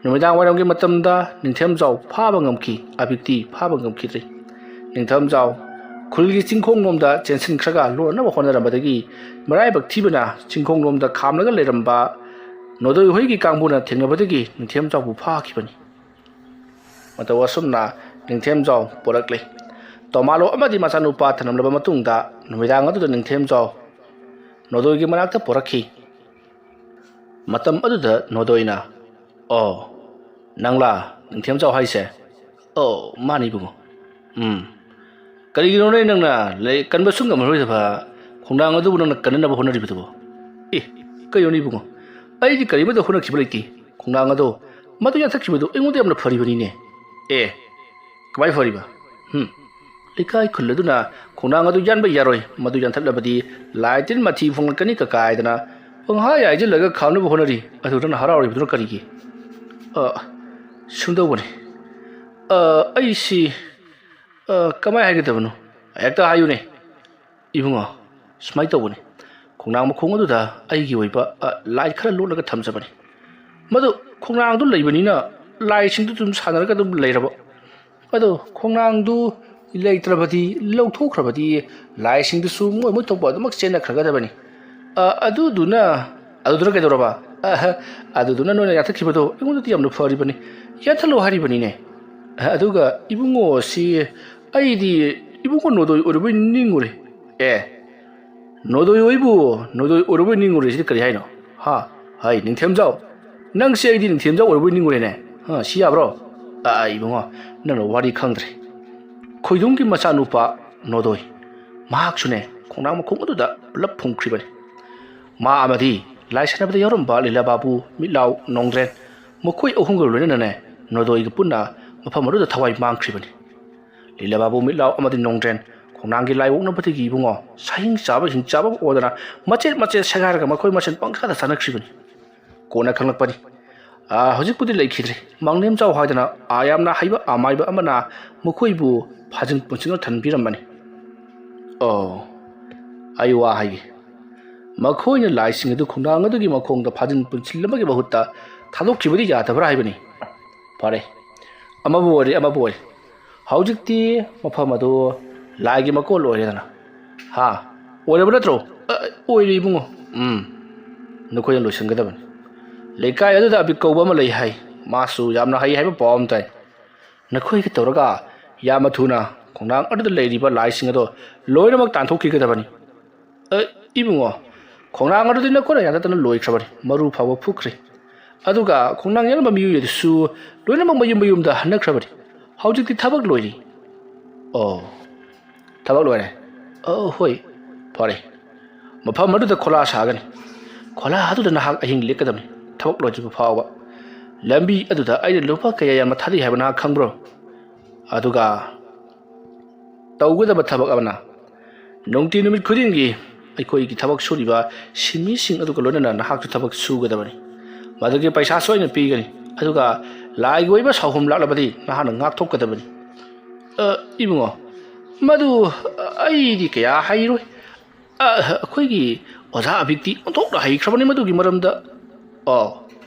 ꯅꯨꯃꯤꯗꯥꯡ ꯋꯥꯏꯔꯝꯒꯤ ꯃꯇꯝꯗ ꯅꯤꯡꯊꯦꯝꯖꯥꯎ ꯐꯥꯕ ꯉꯝꯈꯤ, ꯑꯕꯤꯛꯇꯤ ꯐꯥꯕ ꯉꯝꯈꯤꯗ꯭ꯔꯤ꯫ ꯅꯤꯡꯊꯦꯝꯖꯥꯎ ꯈꯨꯜꯒꯤ ꯆꯤꯡꯈꯣꯡꯂꯣꯝꯗ ꯆꯦꯟꯁꯤꯟꯈ꯭ꯔꯒ ꯂꯣꯟꯅꯕ ꯍꯣꯠꯅꯔꯝꯕꯗꯒꯤ ꯃꯔꯥꯏꯕꯛ ꯊꯤꯕꯅ ꯆꯤꯡꯈꯣꯡꯂꯣꯝꯗ ꯈꯥꯝꯂꯒ ꯂꯩꯔꯝꯕ ꯅꯣꯗꯣꯏ ꯍꯣꯏꯒꯤ ꯀꯥꯡꯕꯨꯅ ꯊꯦꯡꯅꯕꯗꯒꯤ ꯅꯤꯡꯊꯦꯝꯖꯥꯎꯕꯨ ꯐꯥꯈꯤꯕꯅꯤ꯫ ꯃꯇꯧ ꯑꯁꯨꯝꯅ ꯅꯤꯡꯊꯦꯝꯖꯥꯎ ꯄꯣꯔꯛꯂꯤ꯫ ꯇꯣꯃꯥꯂꯣ ꯑꯃꯗꯤ ꯃꯆꯥꯅꯨꯄꯥ ꯊꯅꯝꯂꯕ ꯃꯇꯨꯡꯗ ꯅꯨꯃꯤꯗꯥꯡ ꯑꯗꯨꯗ ꯅꯤꯡꯊꯦꯝꯖꯥꯎ ꯅꯣꯗꯣꯏꯒꯤ ꯃꯅꯥꯛꯇ ꯄꯣꯔꯛꯈꯤ꯫ ꯃꯇꯝ ꯑꯗꯨꯗ ꯅꯣꯗꯣꯏꯅ, "ꯑꯣ, ꯅꯪꯂꯥ ꯅꯤꯡꯊꯦꯝꯖꯥꯎ ꯍꯥꯏꯁꯦ?" "ꯑꯣ, ꯃꯥꯅꯤ ꯏꯕꯨꯡꯉꯣ꯫" "ꯎꯝ, ꯀꯔꯤꯒꯤꯅꯣꯅꯦ ꯅꯪꯅ ꯂꯥꯏꯔꯤꯛ ꯀꯟꯕꯁꯨ ꯉꯝꯃꯔꯣꯏꯗꯕ ꯈꯣꯡꯅꯥꯡ ꯑꯗꯨꯕꯨ ꯅꯪꯅ ꯀꯟꯅꯅꯕ ꯍꯣꯠꯅꯔꯤꯕꯗꯨꯕꯣ?" "ꯑꯦ, ꯀꯩꯅꯣꯅꯦ ꯏꯕꯨꯡꯉꯣ, ꯑꯩꯗꯤ ꯀꯔꯤꯃꯠꯇ ꯍꯣꯠꯅꯈꯤꯕ ꯂꯩꯇꯦ꯫ ꯈꯣꯡꯅꯥꯡ ꯑꯗꯣ ꯃꯗꯨ ꯌꯥꯟꯊꯠꯈꯤꯕꯗꯨ ꯑꯩꯉꯣꯟꯗ ꯌꯥꯝꯅ ꯐꯔꯤꯕꯅꯤꯅꯦ꯫" "ꯑꯦ, ꯀꯃꯥꯏ ꯐꯔꯤꯕ?" "ꯍꯨꯝ, ꯂꯩꯀꯥꯏ ꯈꯨꯜ ꯑꯗꯨꯅ ꯈꯣꯡꯅꯥꯡ ꯑꯗꯨ ꯌꯥꯟꯕ ꯌꯥꯔꯣꯏ, ꯃꯗꯨ ꯌꯥꯟꯊꯠꯂꯕꯗꯤ ꯂꯥꯏ ꯇꯤꯟ ꯃꯊꯤ ꯐꯣꯡꯂꯛꯀꯅꯤ ꯀꯀꯥ ꯍꯥꯏꯗꯅ ꯄꯪꯍꯥꯏ ꯍꯥꯏꯖꯤꯜꯂꯒ ꯈꯥꯝꯅꯕ ꯍꯣꯠꯅꯔꯤ꯫ ꯑꯗꯨ ꯅꯪꯅ ꯍꯔꯥꯎꯔꯤꯕꯗꯨꯅ ꯀꯔꯤꯒꯤ? "ꯑ, ꯁꯨꯝ ꯇꯧꯕꯅꯤ꯫ ꯑ, ꯑꯩꯁꯤ, ꯑ, ꯀꯃꯥꯏ ꯍꯥꯏꯒꯗꯕꯅꯣ? ꯍꯦꯛꯇ ꯍꯥꯏꯌꯨꯅꯦ꯫" "ꯏꯕꯨꯡꯉꯣ, ꯁꯨꯃꯥꯏꯅ ꯇꯧꯕꯅꯤ꯫ ꯈꯣꯡꯅꯥꯡ ꯃꯈꯣꯡ ꯑꯗꯨꯗ ꯑꯩꯒꯤ ꯑꯣꯏꯕ, ꯑ, ꯂꯥꯏ ꯈꯔ ꯂꯣꯠꯂꯒ ꯊꯝꯖꯕꯅꯤ꯫ ꯃꯗꯨ ꯈꯣꯡꯅꯥꯡꯗꯨ ꯂꯩꯕꯅꯤꯅ ꯂꯥꯏꯁꯤꯡꯗꯨ ꯑꯗꯨꯝ ꯁꯥꯟꯅꯔꯒ ꯑꯗꯨꯝ ꯂꯩꯔꯕ꯫ ꯑꯗꯣ ꯈꯣꯡꯅꯥꯡꯗꯨ ꯂꯩꯇ꯭ꯔꯕꯗꯤ, ꯂꯧꯊꯣꯛꯈ꯭ꯔꯕꯗꯤ ꯂꯥꯏꯁꯤꯡꯗꯨꯁꯨ ꯃꯣꯏ ꯃꯣꯏ ꯊꯣꯛꯄ ꯑꯗꯨꯃꯛ ꯆꯦꯟꯅꯈ꯭ꯔꯒꯗꯕꯅꯤ꯫ ꯑ, ꯑꯗꯨꯗꯨꯅ, ꯑꯗꯨꯗꯨꯅ ꯀꯩꯗꯧꯔꯕ? ꯑ, ꯑꯗꯨꯗꯨꯅ ꯅꯣꯏꯅ ꯌꯥꯟꯊꯠꯈꯤꯕꯗꯣ ꯑꯩꯉꯣꯟꯗꯗꯤ ꯌꯥꯝꯅ ꯐꯔꯤꯕꯅꯤ꯫ ꯌꯥꯟꯊꯠꯂꯣ ꯍꯥꯏꯔꯤꯕꯅꯤꯅꯦ꯫ ꯑ, ꯑꯗꯨꯒ ꯏꯕꯨꯡꯉꯣꯁꯤ ꯑꯩꯗꯤ ꯏꯕꯨꯡꯉꯣ ꯅꯣꯗꯣꯏ ꯑꯣꯏꯔꯕꯣꯏ ꯅꯤꯡꯉꯨꯔꯦ꯫ ꯑꯦ, ꯅꯣꯗꯣꯏ ꯑꯣꯏꯕꯨ ꯅꯣꯗꯣꯏ ꯑꯣꯏꯔꯕꯣꯏ ꯅꯤꯡꯉꯨꯔꯦ ꯁꯤꯗꯤ ꯀꯔꯤ ꯍꯥꯏꯅꯣ? ꯍꯥ? ꯍꯥꯏ, ꯅꯤꯡꯊꯦꯝꯖꯥꯎ꯫ ꯅꯪꯁꯦ ꯑꯩꯗꯤ ꯅꯤꯡꯊꯦꯝꯖꯥꯎ ꯑꯣꯏꯔꯕꯣꯏ ꯅꯤꯡꯉꯨꯔꯦꯅꯦ꯫ ꯍꯥ, ꯁꯤ ꯌꯥꯕ꯭ꯔꯣ? ꯑ, ꯏꯕꯨꯡꯉꯣ, ꯅꯪꯅ ꯋꯥꯔꯤ ꯈꯪꯗ꯭ꯔꯦ꯫ ꯈꯣꯏꯗꯨꯝꯒꯤ ꯃꯆꯥꯅꯨꯄꯥ ꯅꯣꯗꯣꯏ, ꯃꯍꯥꯛꯁꯨꯅꯦ ꯈꯣꯡꯅꯥꯡ ꯃꯈꯣꯡ ꯑꯗꯨꯗ ꯄꯨꯂꯞ ꯐꯨꯝꯈ꯭ꯔꯤꯕꯅꯤ꯫ ꯃꯥ ꯑꯃꯗꯤ ꯂꯥꯏ ꯁꯥꯟꯅꯕꯗ ꯌꯥꯎꯔꯝꯕ ꯂꯤꯂꯥ ꯕꯥꯕꯨ, ꯃꯤꯠꯂꯥꯎ, ꯅꯣꯡꯗ꯭ꯔꯦꯟ, ꯃꯈꯣꯏ ꯑꯍꯨꯝꯒ ꯂꯣꯏꯅꯅꯅꯦ ꯅꯣꯗꯣꯏꯒ ꯄꯨꯟꯅ ꯃꯐꯝ ꯑꯗꯨꯗ ꯊꯋꯥꯏ ꯃꯥꯡꯈ꯭ꯔꯤꯕꯅꯤ꯫ ꯂꯤꯂꯥ ꯕꯥꯕꯨ, ꯃꯤꯠꯂꯥꯎ ꯑꯃꯗꯤ ꯅꯣꯡꯗ꯭ꯔꯦꯟ ꯈꯣꯡꯅꯥꯡꯒꯤ ꯂꯥꯏ ꯑꯣꯛꯅꯕꯗꯒꯤ ꯏꯕꯨꯡꯉꯣ ꯁꯥꯍꯤꯡ ꯆꯥꯕ ꯍꯤꯡ ꯆꯥꯕ ꯑꯣꯏꯗꯅ ꯃꯆꯦꯠ ꯃꯆꯦꯠ ꯁꯦꯒꯥꯏꯔꯒ ꯃꯈꯣꯏ ꯃꯁꯦꯟ ꯄꯪꯁꯥꯗ ꯆꯥꯅꯈ꯭ꯔꯤꯕꯅꯤ꯫ ꯀꯣꯟꯅ ꯈꯪꯂꯛꯄꯅꯤ꯫ ꯑ, ꯍꯧꯖꯤꯛꯄꯨꯗꯤ ꯂꯩꯈꯤꯗ꯭ꯔꯦ꯫ ꯃꯥꯡꯂꯦꯝꯖꯥꯎ ꯍꯥꯏꯗꯅ, ꯑ, ꯌꯥꯝꯅ ꯍꯩꯕ ꯑꯃꯥꯏꯕ ꯑꯃꯅ ꯃꯈꯣꯏꯕꯨ ꯐꯥꯖꯤꯟ ꯄꯨꯟꯁꯤꯟꯗꯨꯅ ꯊꯝꯕꯤꯔꯝꯕꯅꯤ꯫ ꯑꯣ, ꯑꯩ ꯋꯥ ꯍꯥꯏꯒꯦ꯫ ꯃꯈꯣꯏꯅ ꯂꯥꯏꯁꯤꯡ ꯑꯗꯨ ꯈꯣꯡꯅꯥꯡ ꯑꯗꯨꯒꯤ ꯃꯈꯣꯡꯗ ꯐꯥꯖꯤꯟ ꯄꯨꯟꯁꯤꯜꯂꯝꯕꯒꯤ ꯃꯍꯨꯠꯇ ꯊꯥꯗꯣꯛꯈꯤꯕꯗꯤ ꯌꯥꯗꯕ꯭ꯔꯥ ꯍꯥꯏꯕꯅꯤ꯫ ꯐꯔꯦ, ꯑꯃꯕꯨ ꯑꯣꯏꯔꯦ, ꯑꯃꯕꯨ ꯑꯣꯏꯔꯦ꯫ ꯍꯧꯖꯤꯛꯇꯤ ꯃꯐꯝ ꯑꯗꯨ ꯂꯥꯏꯒꯤ ꯃꯀꯣꯜ ꯑꯣꯏꯔꯦꯗꯅ꯫ ꯍꯥ? ꯑꯣꯏꯔꯕ ꯅꯠꯇ꯭ꯔꯣ? ꯑ, ꯑꯣꯏꯔꯦ ꯏꯕꯨꯡꯉꯣ꯫ ꯎꯝ, ꯅꯈꯣꯏꯅ ꯂꯣꯏꯁꯤꯟꯒꯗꯕꯅꯤ꯫ ꯂꯩꯀꯥꯏ ꯑꯗꯨꯗ ꯑꯕꯤꯛ ꯀꯧꯕ ꯑꯃ ꯂꯩ ꯍꯥꯏ꯫ ꯃꯥꯁꯨ ꯌꯥꯝꯅ ꯍꯩ ꯍꯥꯏꯕ ꯄꯥꯎ ꯑꯃ ꯇꯥꯏ꯫ ꯅꯈꯣꯏꯒ ꯇꯧꯔꯒ ꯌꯥꯝꯅ ꯊꯨꯅ ꯈꯣꯡꯅꯥꯡ ꯑꯗꯨꯗ ꯂꯩꯔꯤꯕ ꯂꯥꯏꯁꯤꯡ ꯑꯗꯣ ꯂꯣꯏꯅꯃꯛ ꯇꯥꯟꯊꯣꯛꯈꯤꯒꯗꯕꯅꯤ꯫ ꯑ, ꯏꯕꯨꯡꯉꯣ, ꯈꯣꯡꯅꯥꯡ ꯑꯗꯨꯗꯤ ꯅꯈꯣꯏꯅ ꯌꯥꯟꯊꯠꯇꯅ ꯂꯣꯏꯈ꯭ꯔꯕꯅꯤ, ꯃꯔꯨ ꯐꯥꯎꯕ ꯐꯨꯛꯈ꯭ꯔꯦ꯫ ꯑꯗꯨꯒ ꯈꯣꯡꯅꯥꯡ ꯌꯥꯜꯂꯝꯕ ꯃꯤꯑꯣꯏ ꯑꯗꯨꯁꯨ ꯂꯣꯏꯅꯃꯛ ꯃꯌꯨꯝ ꯃꯌꯨꯝꯗ ꯍꯟꯅꯈ꯭ꯔꯕꯅꯤ꯫ ꯍꯧꯖꯤꯛꯇꯤ ꯊꯕꯛ ꯂꯣꯏꯔꯤ꯫ ꯑꯣ, ꯊꯕꯛ ꯂꯣꯏꯔꯦ? ꯑ, ꯍꯣꯏ, ꯐꯔꯦ꯫ ꯃꯐꯝ ꯑꯗꯨꯗ ꯈꯣꯂꯥ ꯁꯥꯒꯅꯤ꯫ ꯈꯣꯂꯥ ꯑꯗꯨꯗ ꯅꯍꯥꯛ ꯑꯍꯤꯡ ꯂꯦꯛꯀꯗꯕꯅꯤ, ꯊꯕꯛ ꯂꯣꯏꯗ꯭ꯔꯤꯕ ꯐꯥꯎꯕ꯫ ꯂꯝꯕꯤ ꯑꯗꯨꯗ ꯑꯩꯅ ꯂꯨꯄꯥ ꯀꯌꯥ ꯌꯥꯝꯅ ꯊꯥꯗꯩ ꯍꯥꯏꯕ ꯅꯍꯥꯛ ꯈꯪꯕ꯭ꯔꯣ? ꯑꯗꯨꯒ ꯇꯧꯒꯗꯕ ꯊꯕꯛ ꯑꯃꯅ, ꯅꯨꯡꯇꯤ ꯅꯨꯃꯤꯠ ꯈꯨꯗꯤꯡꯒꯤ ꯑꯩꯈꯣꯏꯒꯤ ꯊꯕꯛ ꯁꯨꯔꯤꯕ ꯁꯤꯟꯃꯤꯁꯤꯡ ꯑꯗꯨꯒ ꯂꯣꯏꯅꯅ ꯅꯍꯥꯛꯁꯨ ꯊꯕꯛ ꯁꯨꯒꯗꯕꯅꯤ꯫ ꯃꯗꯨꯒꯤ ꯄꯩꯁꯥꯁꯨ ꯑꯩꯅ ꯄꯤꯒꯅꯤ꯫ ꯑꯗꯨꯒ ꯂꯥꯏꯒꯤ ꯑꯣꯏꯕ ꯁꯥꯎꯍꯨꯝ ꯂꯥꯛꯂꯕꯗꯤ ꯅꯍꯥꯛꯅ ꯉꯥꯛꯊꯣꯛꯀꯗꯕꯅꯤ꯫ "ꯑ, ꯏꯕꯨꯡꯉꯣ, ꯃꯗꯨ ꯑꯩꯗꯤ ꯀꯌꯥ ꯍꯩꯔꯣꯏ꯫ ꯑ, ꯑꯩꯈꯣꯏꯒꯤ ꯑꯣꯖꯥ ꯑꯕꯤꯛꯇꯤ ꯑꯣꯟꯊꯣꯛꯅ ꯍꯩꯈ꯭ꯔꯕꯅꯤ ꯃꯗꯨꯒꯤ ꯃꯔꯝꯗ꯫" "ꯑꯣ,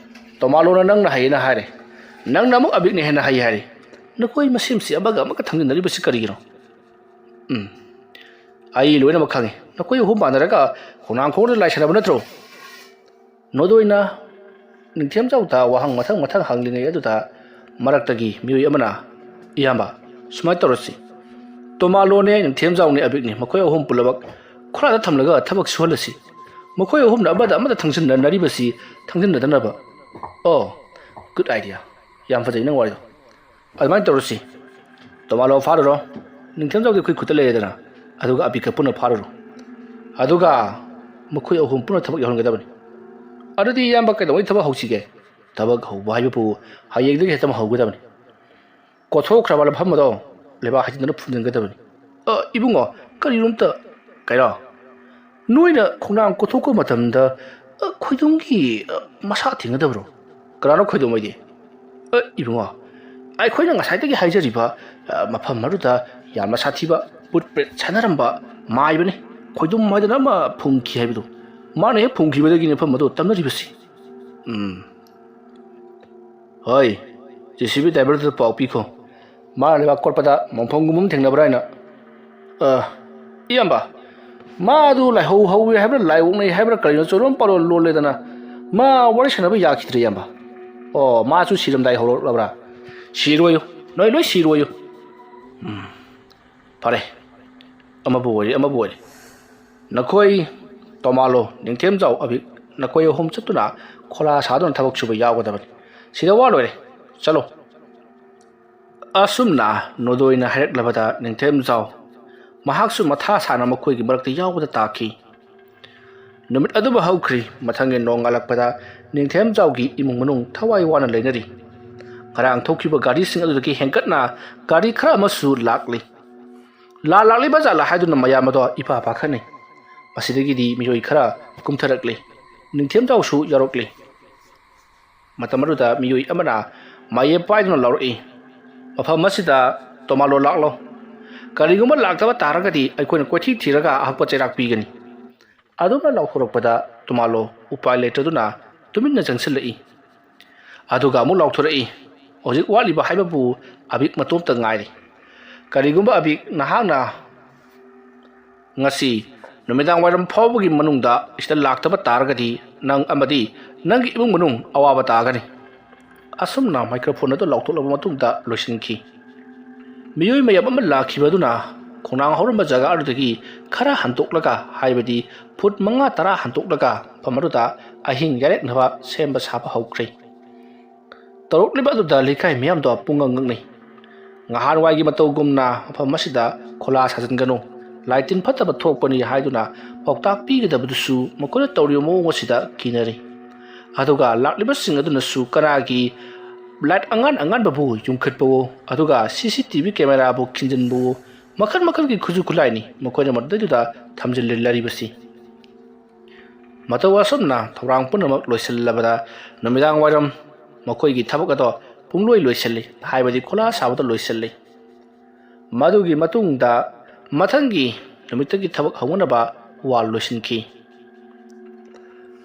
ꯇꯣꯃꯥꯂꯣꯅ ꯅꯪꯅ ꯍꯩꯌꯦꯅ ꯍꯥꯏꯔꯦ, ꯅꯪꯅ ꯑꯃꯨꯛ ꯑꯕꯤꯛꯅ ꯍꯦꯟꯅ ꯍꯩ ꯍꯥꯏꯔꯦ꯫ ꯅꯈꯣꯏ ꯃꯁꯦꯝꯁꯤ ꯑꯃꯒ ꯑꯃꯒ ꯊꯪꯖꯤꯟꯅꯔꯤꯕꯁꯤ ꯀꯔꯤꯒꯤꯅꯣ?" "ꯎꯝ, ꯑꯩ ꯂꯣꯏꯅꯃꯛ ꯈꯪꯉꯤ꯫ ꯅꯈꯣꯏ ꯑꯍꯨꯝ ꯃꯥꯟꯅꯔꯒ ꯈꯣꯡꯅꯥꯡ ꯈꯣꯡꯗ ꯂꯥꯏ ꯁꯥꯟꯅꯕ ꯅꯠꯇ꯭ꯔꯣ?" ꯅꯣꯗꯣꯏꯅ ꯅꯤꯡꯊꯦꯝꯖꯥꯎꯗ ꯋꯥꯍꯪ ꯃꯊꯪ ꯃꯊꯪ ꯍꯪꯂꯤꯉꯩ ꯑꯗꯨꯗ ꯃꯔꯛꯇꯒꯤ ꯃꯤꯑꯣꯏ ꯑꯃꯅ, "ꯏꯌꯥꯝꯕ, ꯁꯨꯃꯥꯏꯅ ꯇꯧꯔꯁꯤ꯫ ꯇꯣꯃꯥꯂꯣꯅꯦ, ꯅꯤꯡꯊꯦꯝꯖꯥꯎꯅꯦ, ꯑꯕꯤꯛꯅꯦ, ꯃꯈꯣꯏ ꯑꯍꯨꯝ ꯄꯨꯝꯅꯃꯛ ꯈꯣꯔꯥꯗ ꯊꯝꯂꯒ ꯊꯕꯛ ꯁꯨꯍꯜꯂꯁꯤ꯫ ꯃꯈꯣꯏ ꯑꯍꯨꯝꯅ ꯑꯃꯗ ꯑꯃꯗ ꯊꯪꯖꯤꯟꯅꯅꯔꯤꯕꯁꯤ ꯊꯪꯖꯤꯟꯅꯗꯅꯕ꯫" "ꯑꯣ, good idea꯫ ꯌꯥꯝ ꯐꯖꯩ ꯅꯪ ꯋꯥꯔꯤꯗꯣ꯫ ꯑꯗꯨꯃꯥꯏꯅ ꯇꯧꯔꯁꯤ꯫ ꯇꯣꯃꯥꯂꯣ ꯐꯥꯔꯨꯔꯣ, ꯅꯤꯡꯊꯦꯝꯖꯥꯎꯗꯤ ꯑꯩꯈꯣꯏ ꯈꯨꯠꯇ ꯂꯩꯔꯦꯗꯅ, ꯑꯗꯨꯒ ꯑꯕꯤꯛꯀ ꯄꯨꯟꯅ ꯐꯥꯔꯨꯔꯣ꯫ ꯑꯗꯨꯒ ꯃꯈꯣꯏ ꯑꯍꯨꯝ ꯄꯨꯟꯅ ꯊꯕꯛ ꯌꯥꯎꯍꯟꯒꯗꯕꯅꯤ꯫" "ꯑꯗꯨꯗꯤ ꯏꯌꯥꯝꯕ, ꯀꯩꯗꯧꯉꯩ ꯊꯕꯛ ꯍꯧꯁꯤꯒꯦ?" "ꯊꯕꯛ ꯍꯧꯕ ꯍꯥꯏꯕꯕꯨ ꯍꯌꯦꯡꯗꯒꯤ ꯍꯦꯛꯇ ꯍꯧꯒꯗꯕꯅꯤ꯫ ꯀꯣꯊꯣꯛꯈ꯭ꯔꯕ ꯂꯐꯝ ꯑꯗꯣ ꯂꯩꯕꯥꯛ ꯍꯩꯖꯤꯟꯗꯨꯅ ꯐꯨꯝꯖꯤꯟꯒꯗꯕꯅꯤ꯫" "ꯑ, ꯏꯕꯨꯡꯉꯣ, ꯀꯔꯤꯅꯣꯝꯇ..." "ꯀꯩꯅꯣ?" "ꯅꯣꯏꯅ ꯈꯣꯡꯅꯥꯡ ꯀꯣꯊꯣꯛꯄ ꯃꯇꯝꯗ, ꯑ, ꯈꯣꯏꯗꯨꯝꯒꯤ, ꯑ, ꯃꯁꯥ ꯊꯦꯡꯅꯗꯕ꯭ꯔꯣ?" "ꯀꯅꯥꯅꯣ ꯈꯣꯏꯗꯨꯝ ꯍꯥꯏꯗꯤ?" "ꯑ, ꯏꯕꯨꯡꯉꯣ, ꯑꯩꯈꯣꯏꯅ ꯉꯁꯥꯏꯗꯒꯤ ꯍꯥꯏꯖꯔꯤꯕ, ꯑ, ꯃꯐꯝ ꯑꯗꯨꯗ ꯌꯥꯝꯅ ꯁꯥꯊꯤꯕ ꯕꯨꯠ ꯄ꯭ꯔꯦꯠ ꯁꯥꯟꯅꯔꯝꯕ ꯃꯥꯏꯕꯅꯤ, ꯈꯣꯏꯗꯨꯝ ꯍꯥꯏꯗꯅ ꯑꯃ ꯐꯨꯝꯈꯤ ꯍꯥꯏꯕꯗꯨ꯫ ꯃꯥꯅ ꯍꯦꯛ ꯐꯨꯝꯈꯤꯕꯗꯒꯤꯅꯤ ꯃꯐꯝ ꯑꯗꯨ ꯇꯝꯅꯔꯤꯕꯁꯤ꯫" "ꯎꯝ, ꯍꯣꯏ, JCB driverꯗꯨꯗ ꯄꯥꯎ ꯄꯤꯈꯣ꯫ ꯃꯥꯅ ꯂꯩꯕꯥꯛ ꯀꯣꯠꯄꯗ ꯃꯣꯟꯐꯝꯒꯨꯝꯕ ꯑꯃ ꯊꯦꯡꯅꯕ꯭ꯔꯥ ꯍꯥꯏꯅ꯫" "ꯑ, ꯏꯌꯥꯝꯕ, ꯃꯥꯗꯨ ꯂꯥꯏꯍꯧ ꯍꯧꯋꯤ ꯍꯥꯏꯕ꯭ꯔꯥ, ꯂꯥꯏ ꯑꯣꯛꯅꯩ ꯍꯥꯏꯕ꯭ꯔꯥ, ꯀꯔꯤꯅꯣ, ꯆꯣꯂꯣꯝ ꯄꯥꯂꯣꯟ ꯂꯣꯜꯂꯦꯗꯅ, ꯃꯥ ꯋꯥꯔꯤ ꯁꯥꯟꯅꯕ ꯌꯥꯈꯤꯗ꯭ꯔꯦ, ꯏꯌꯥꯝꯕ꯫" "ꯑꯣ, ꯃꯥꯁꯨ ꯁꯤꯔꯝꯗꯥꯏ ꯍꯧꯔꯛꯂꯕ꯭ꯔꯥ?" "ꯁꯤꯔꯣꯏꯌꯨ, ꯅꯣꯏ ꯂꯣꯏ ꯁꯤꯔꯣꯏꯌꯨ꯫" "ꯎꯝ, ꯐꯔꯦ, ꯑꯃꯕꯨ ꯑꯣꯏꯔꯦ, ꯑꯃꯕꯨ ꯑꯣꯏꯔꯦ꯫ ꯅꯈꯣꯏ ꯇꯣꯃꯥꯂꯣ, ꯅꯤꯡꯊꯦꯝꯖꯥꯎ, ꯑꯕꯤꯛ, ꯅꯈꯣꯏ ꯑꯍꯨꯝ ꯆꯠꯇꯨꯅ ꯈꯣꯂꯥ ꯁꯥꯗꯨꯅ ꯊꯕꯛ ꯁꯨꯕ ꯌꯥꯎꯒꯗꯕꯅꯤ꯫ ꯁꯤꯗ ꯋꯥ ꯂꯣꯏꯔꯦ꯫ ꯆꯠꯂꯣ꯫" ꯑꯁꯨꯝꯅ ꯅꯣꯗꯣꯏꯅ ꯍꯥꯏꯔꯛꯂꯕꯗ ꯅꯤꯡꯊꯦꯝꯖꯥꯎ ꯃꯍꯥꯛꯁꯨ ꯃꯊꯥ ꯁꯥꯅ ꯃꯈꯣꯏꯒꯤ ꯃꯔꯛꯇ ꯌꯥꯎꯕꯗ ꯇꯥꯈꯤ꯫ ꯅꯨꯃꯤꯠ ꯑꯗꯨꯃ ꯍꯧꯈ꯭ꯔꯤ꯫ ꯃꯊꯪꯒꯤ ꯅꯣꯡꯉꯥꯜꯂꯛꯄꯗ ꯅꯤꯡꯊꯦꯝꯖꯥꯎꯒꯤ ꯏꯃꯨꯡ ꯃꯅꯨꯡ ꯊꯋꯥꯏ ꯋꯥꯅ ꯂꯩꯅꯔꯤ꯫ ꯉꯔꯥꯡ ꯊꯣꯛꯈꯤꯕ ꯒꯥꯔꯤꯁꯤꯡ ꯑꯗꯨꯗꯒꯤ ꯍꯦꯟꯒꯠꯅ ꯒꯥꯔꯤ ꯈꯔ ꯑꯃꯁꯨ ꯂꯥꯛꯂꯤ꯫ ꯂꯥꯟ ꯂꯥꯛꯂꯤꯕ ꯖꯥꯠꯂꯥ ꯍꯥꯏꯗꯨꯅ ꯃꯌꯥꯝ ꯑꯗꯣ ꯏꯄꯥ ꯄꯥꯈꯠꯅꯩ꯫ ꯃꯁꯤꯗꯒꯤꯗꯤ ꯃꯤꯑꯣꯏ ꯈꯔ ꯀꯨꯝꯊꯔꯛꯂꯤ꯫ ꯅꯤꯡꯊꯦꯝꯖꯥꯎꯁꯨ ꯌꯥꯎꯔꯛꯂꯤ꯫ ꯃꯇꯝ ꯑꯗꯨꯗ ꯃꯤꯑꯣꯏ ꯑꯃꯅ ꯃꯥꯌꯦꯞ ꯄꯥꯏꯗꯨꯅ ꯂꯥꯎꯔꯛꯏ, "ꯃꯐꯝ ꯑꯁꯤꯗ ꯇꯣꯃꯥꯂꯣ ꯂꯥꯛꯂꯣ꯫ ꯀꯔꯤꯒꯨꯝꯕ ꯂꯥꯛꯇꯕ ꯇꯥꯔꯒꯗꯤ ꯑꯩꯈꯣꯏꯅ ꯀꯣꯏꯊꯤ ꯊꯤꯔꯒ ꯑꯍꯛꯄ ꯆꯩꯔꯥꯛ ꯄꯤꯒꯅꯤ"꯫ ꯑꯗꯨꯝꯅ ꯂꯥꯎꯊꯣꯔꯛꯄꯗ ꯇꯣꯃꯥꯂꯣ ꯎꯄꯥꯏ ꯂꯩꯇꯗꯨꯅ ꯇꯨꯃꯤꯟꯅ ꯆꯪꯁꯤꯜꯂꯛꯏ꯫ ꯑꯗꯨꯒ ꯑꯃꯨꯛ ꯂꯥꯎꯊꯣꯔꯛꯏ, "ꯍꯧꯖꯤꯛ ꯋꯥꯠꯂꯤꯕ ꯍꯥꯏꯕꯕꯨ ꯑꯕꯤꯛ ꯃꯇꯣꯝꯇ ꯉꯥꯏꯔꯦ꯫ ꯀꯔꯤꯒꯨꯝꯕ ꯑꯕꯤꯛ ꯅꯍꯥꯛꯅ ꯉꯁꯤ ꯅꯨꯃꯤꯗꯥꯡ ꯋꯥꯏꯔꯝ ꯐꯥꯎꯕꯒꯤ ꯃꯅꯨꯡꯗ ꯁꯤꯗ ꯂꯥꯛꯇꯕ ꯇꯥꯔꯒꯗꯤ ꯅꯪ ꯑꯃꯗꯤ ꯅꯪꯒꯤ ꯏꯃꯨꯡ ꯃꯅꯨꯡ ꯑꯋꯥꯕ ꯇꯥꯒꯅꯤ"꯫ ꯑꯁꯨꯝꯅ ꯃꯥꯏꯀ꯭ꯔꯣꯐꯣꯟ ꯑꯗꯨ ꯂꯥꯎꯊꯣꯛꯂꯕ ꯃꯇꯨꯡꯗ ꯂꯣꯏꯁꯤꯟꯈꯤ꯫ ꯃꯤꯑꯣꯏ ꯃꯌꯥꯝ ꯑꯃ ꯂꯥꯛꯈꯤꯕ ꯑꯗꯨꯅ ꯈꯣꯡꯅꯥꯡ ꯍꯧꯔꯝꯕ ꯖꯒꯥ ꯑꯗꯨꯗꯒꯤ ꯈꯔ ꯍꯟꯗꯣꯛꯂꯒ, ꯍꯥꯏꯕꯗꯤ ꯐꯨꯠ ꯃꯉꯥ ꯇꯔꯥ ꯍꯟꯗꯣꯛꯂꯒ, ꯃꯐꯝ ꯑꯗꯨꯗ ꯑꯍꯤꯡ ꯌꯥꯔꯦꯛꯅꯕ ꯁꯦꯝꯕ ꯁꯥꯕ ꯍꯧꯈ꯭ꯔꯦ꯫ ꯇꯧꯔꯛꯂꯤꯕ ꯑꯗꯨꯗ ꯂꯩꯀꯥꯏ ꯃꯤꯌꯥꯝꯗꯣ ꯄꯨꯡꯉꯛ ꯉꯛꯅꯩ꯫ ꯉꯍꯥꯟꯋꯥꯏꯒꯤ ꯃꯇꯧꯒꯨꯝꯅ ꯃꯐꯝ ꯑꯁꯤꯗ ꯈꯣꯂꯥ ꯁꯥꯖꯤꯟꯒꯅꯨ, ꯂꯥꯏ ꯇꯤꯟ ꯐꯠꯇꯕ ꯊꯣꯛꯄꯅꯤ ꯍꯥꯏꯗꯨꯅ ꯄꯥꯎꯇꯥꯛ ꯄꯤꯒꯗꯕꯗꯨꯁꯨ ꯃꯈꯣꯏꯅ ꯇꯧꯔꯤꯕ ꯃꯑꯣꯡ ꯑꯁꯤꯗ ꯀꯤꯅꯔꯤ꯫ ꯑꯗꯨꯒ ꯂꯥꯛꯂꯤꯕꯁꯤꯡ ꯑꯗꯨꯅꯁꯨ ꯀꯅꯥꯒꯤ ꯂꯥꯏꯠ ꯑꯉꯥꯟ ꯑꯉꯥꯟꯕꯕꯨ ꯌꯨꯡꯈꯠꯄꯋꯣ, ꯑꯗꯨꯒ ꯁꯤ ꯁꯤ ꯇꯤ ꯚꯤ ꯀꯦꯃꯦꯔꯥꯕꯨ ꯈꯤꯟꯖꯤꯟꯕꯋꯣ, ꯃꯈꯜ ꯃꯈꯜꯒꯤ ꯈꯨꯠꯁꯨ ꯈꯨꯠꯂꯥꯏꯅꯤ ꯃꯈꯣꯏꯅ ꯃꯗꯨꯗꯩꯗꯨꯗ ꯊꯝꯖꯤꯜꯂꯤꯕꯁꯤ꯫ ꯃꯇꯧ ꯑꯁꯨꯝꯅ ꯊꯧꯔꯥꯡ ꯄꯨꯝꯅꯃꯛ ꯂꯣꯏꯁꯤꯜꯂꯕꯗ, ꯅꯨꯃꯤꯗꯥꯡ ꯋꯥꯏꯔꯝ ꯃꯈꯣꯏꯒꯤ ꯊꯕꯛ ꯑꯗꯣ ꯄꯨꯡꯂꯣꯏ ꯂꯣꯏꯁꯤꯜꯂꯤ, ꯍꯥꯏꯕꯗꯤ ꯈꯣꯂꯥ ꯁꯥꯕꯗ ꯂꯣꯏꯁꯤꯜꯂꯤ꯫ ꯃꯗꯨꯒꯤ ꯃꯇꯨꯡꯗ ꯃꯊꯪꯒꯤ ꯅꯨꯃꯤꯠꯇꯒꯤ ꯊꯕꯛ ꯍꯧꯅꯅꯕ ꯋꯥꯜ ꯂꯣꯏꯁꯤꯟꯈꯤ꯫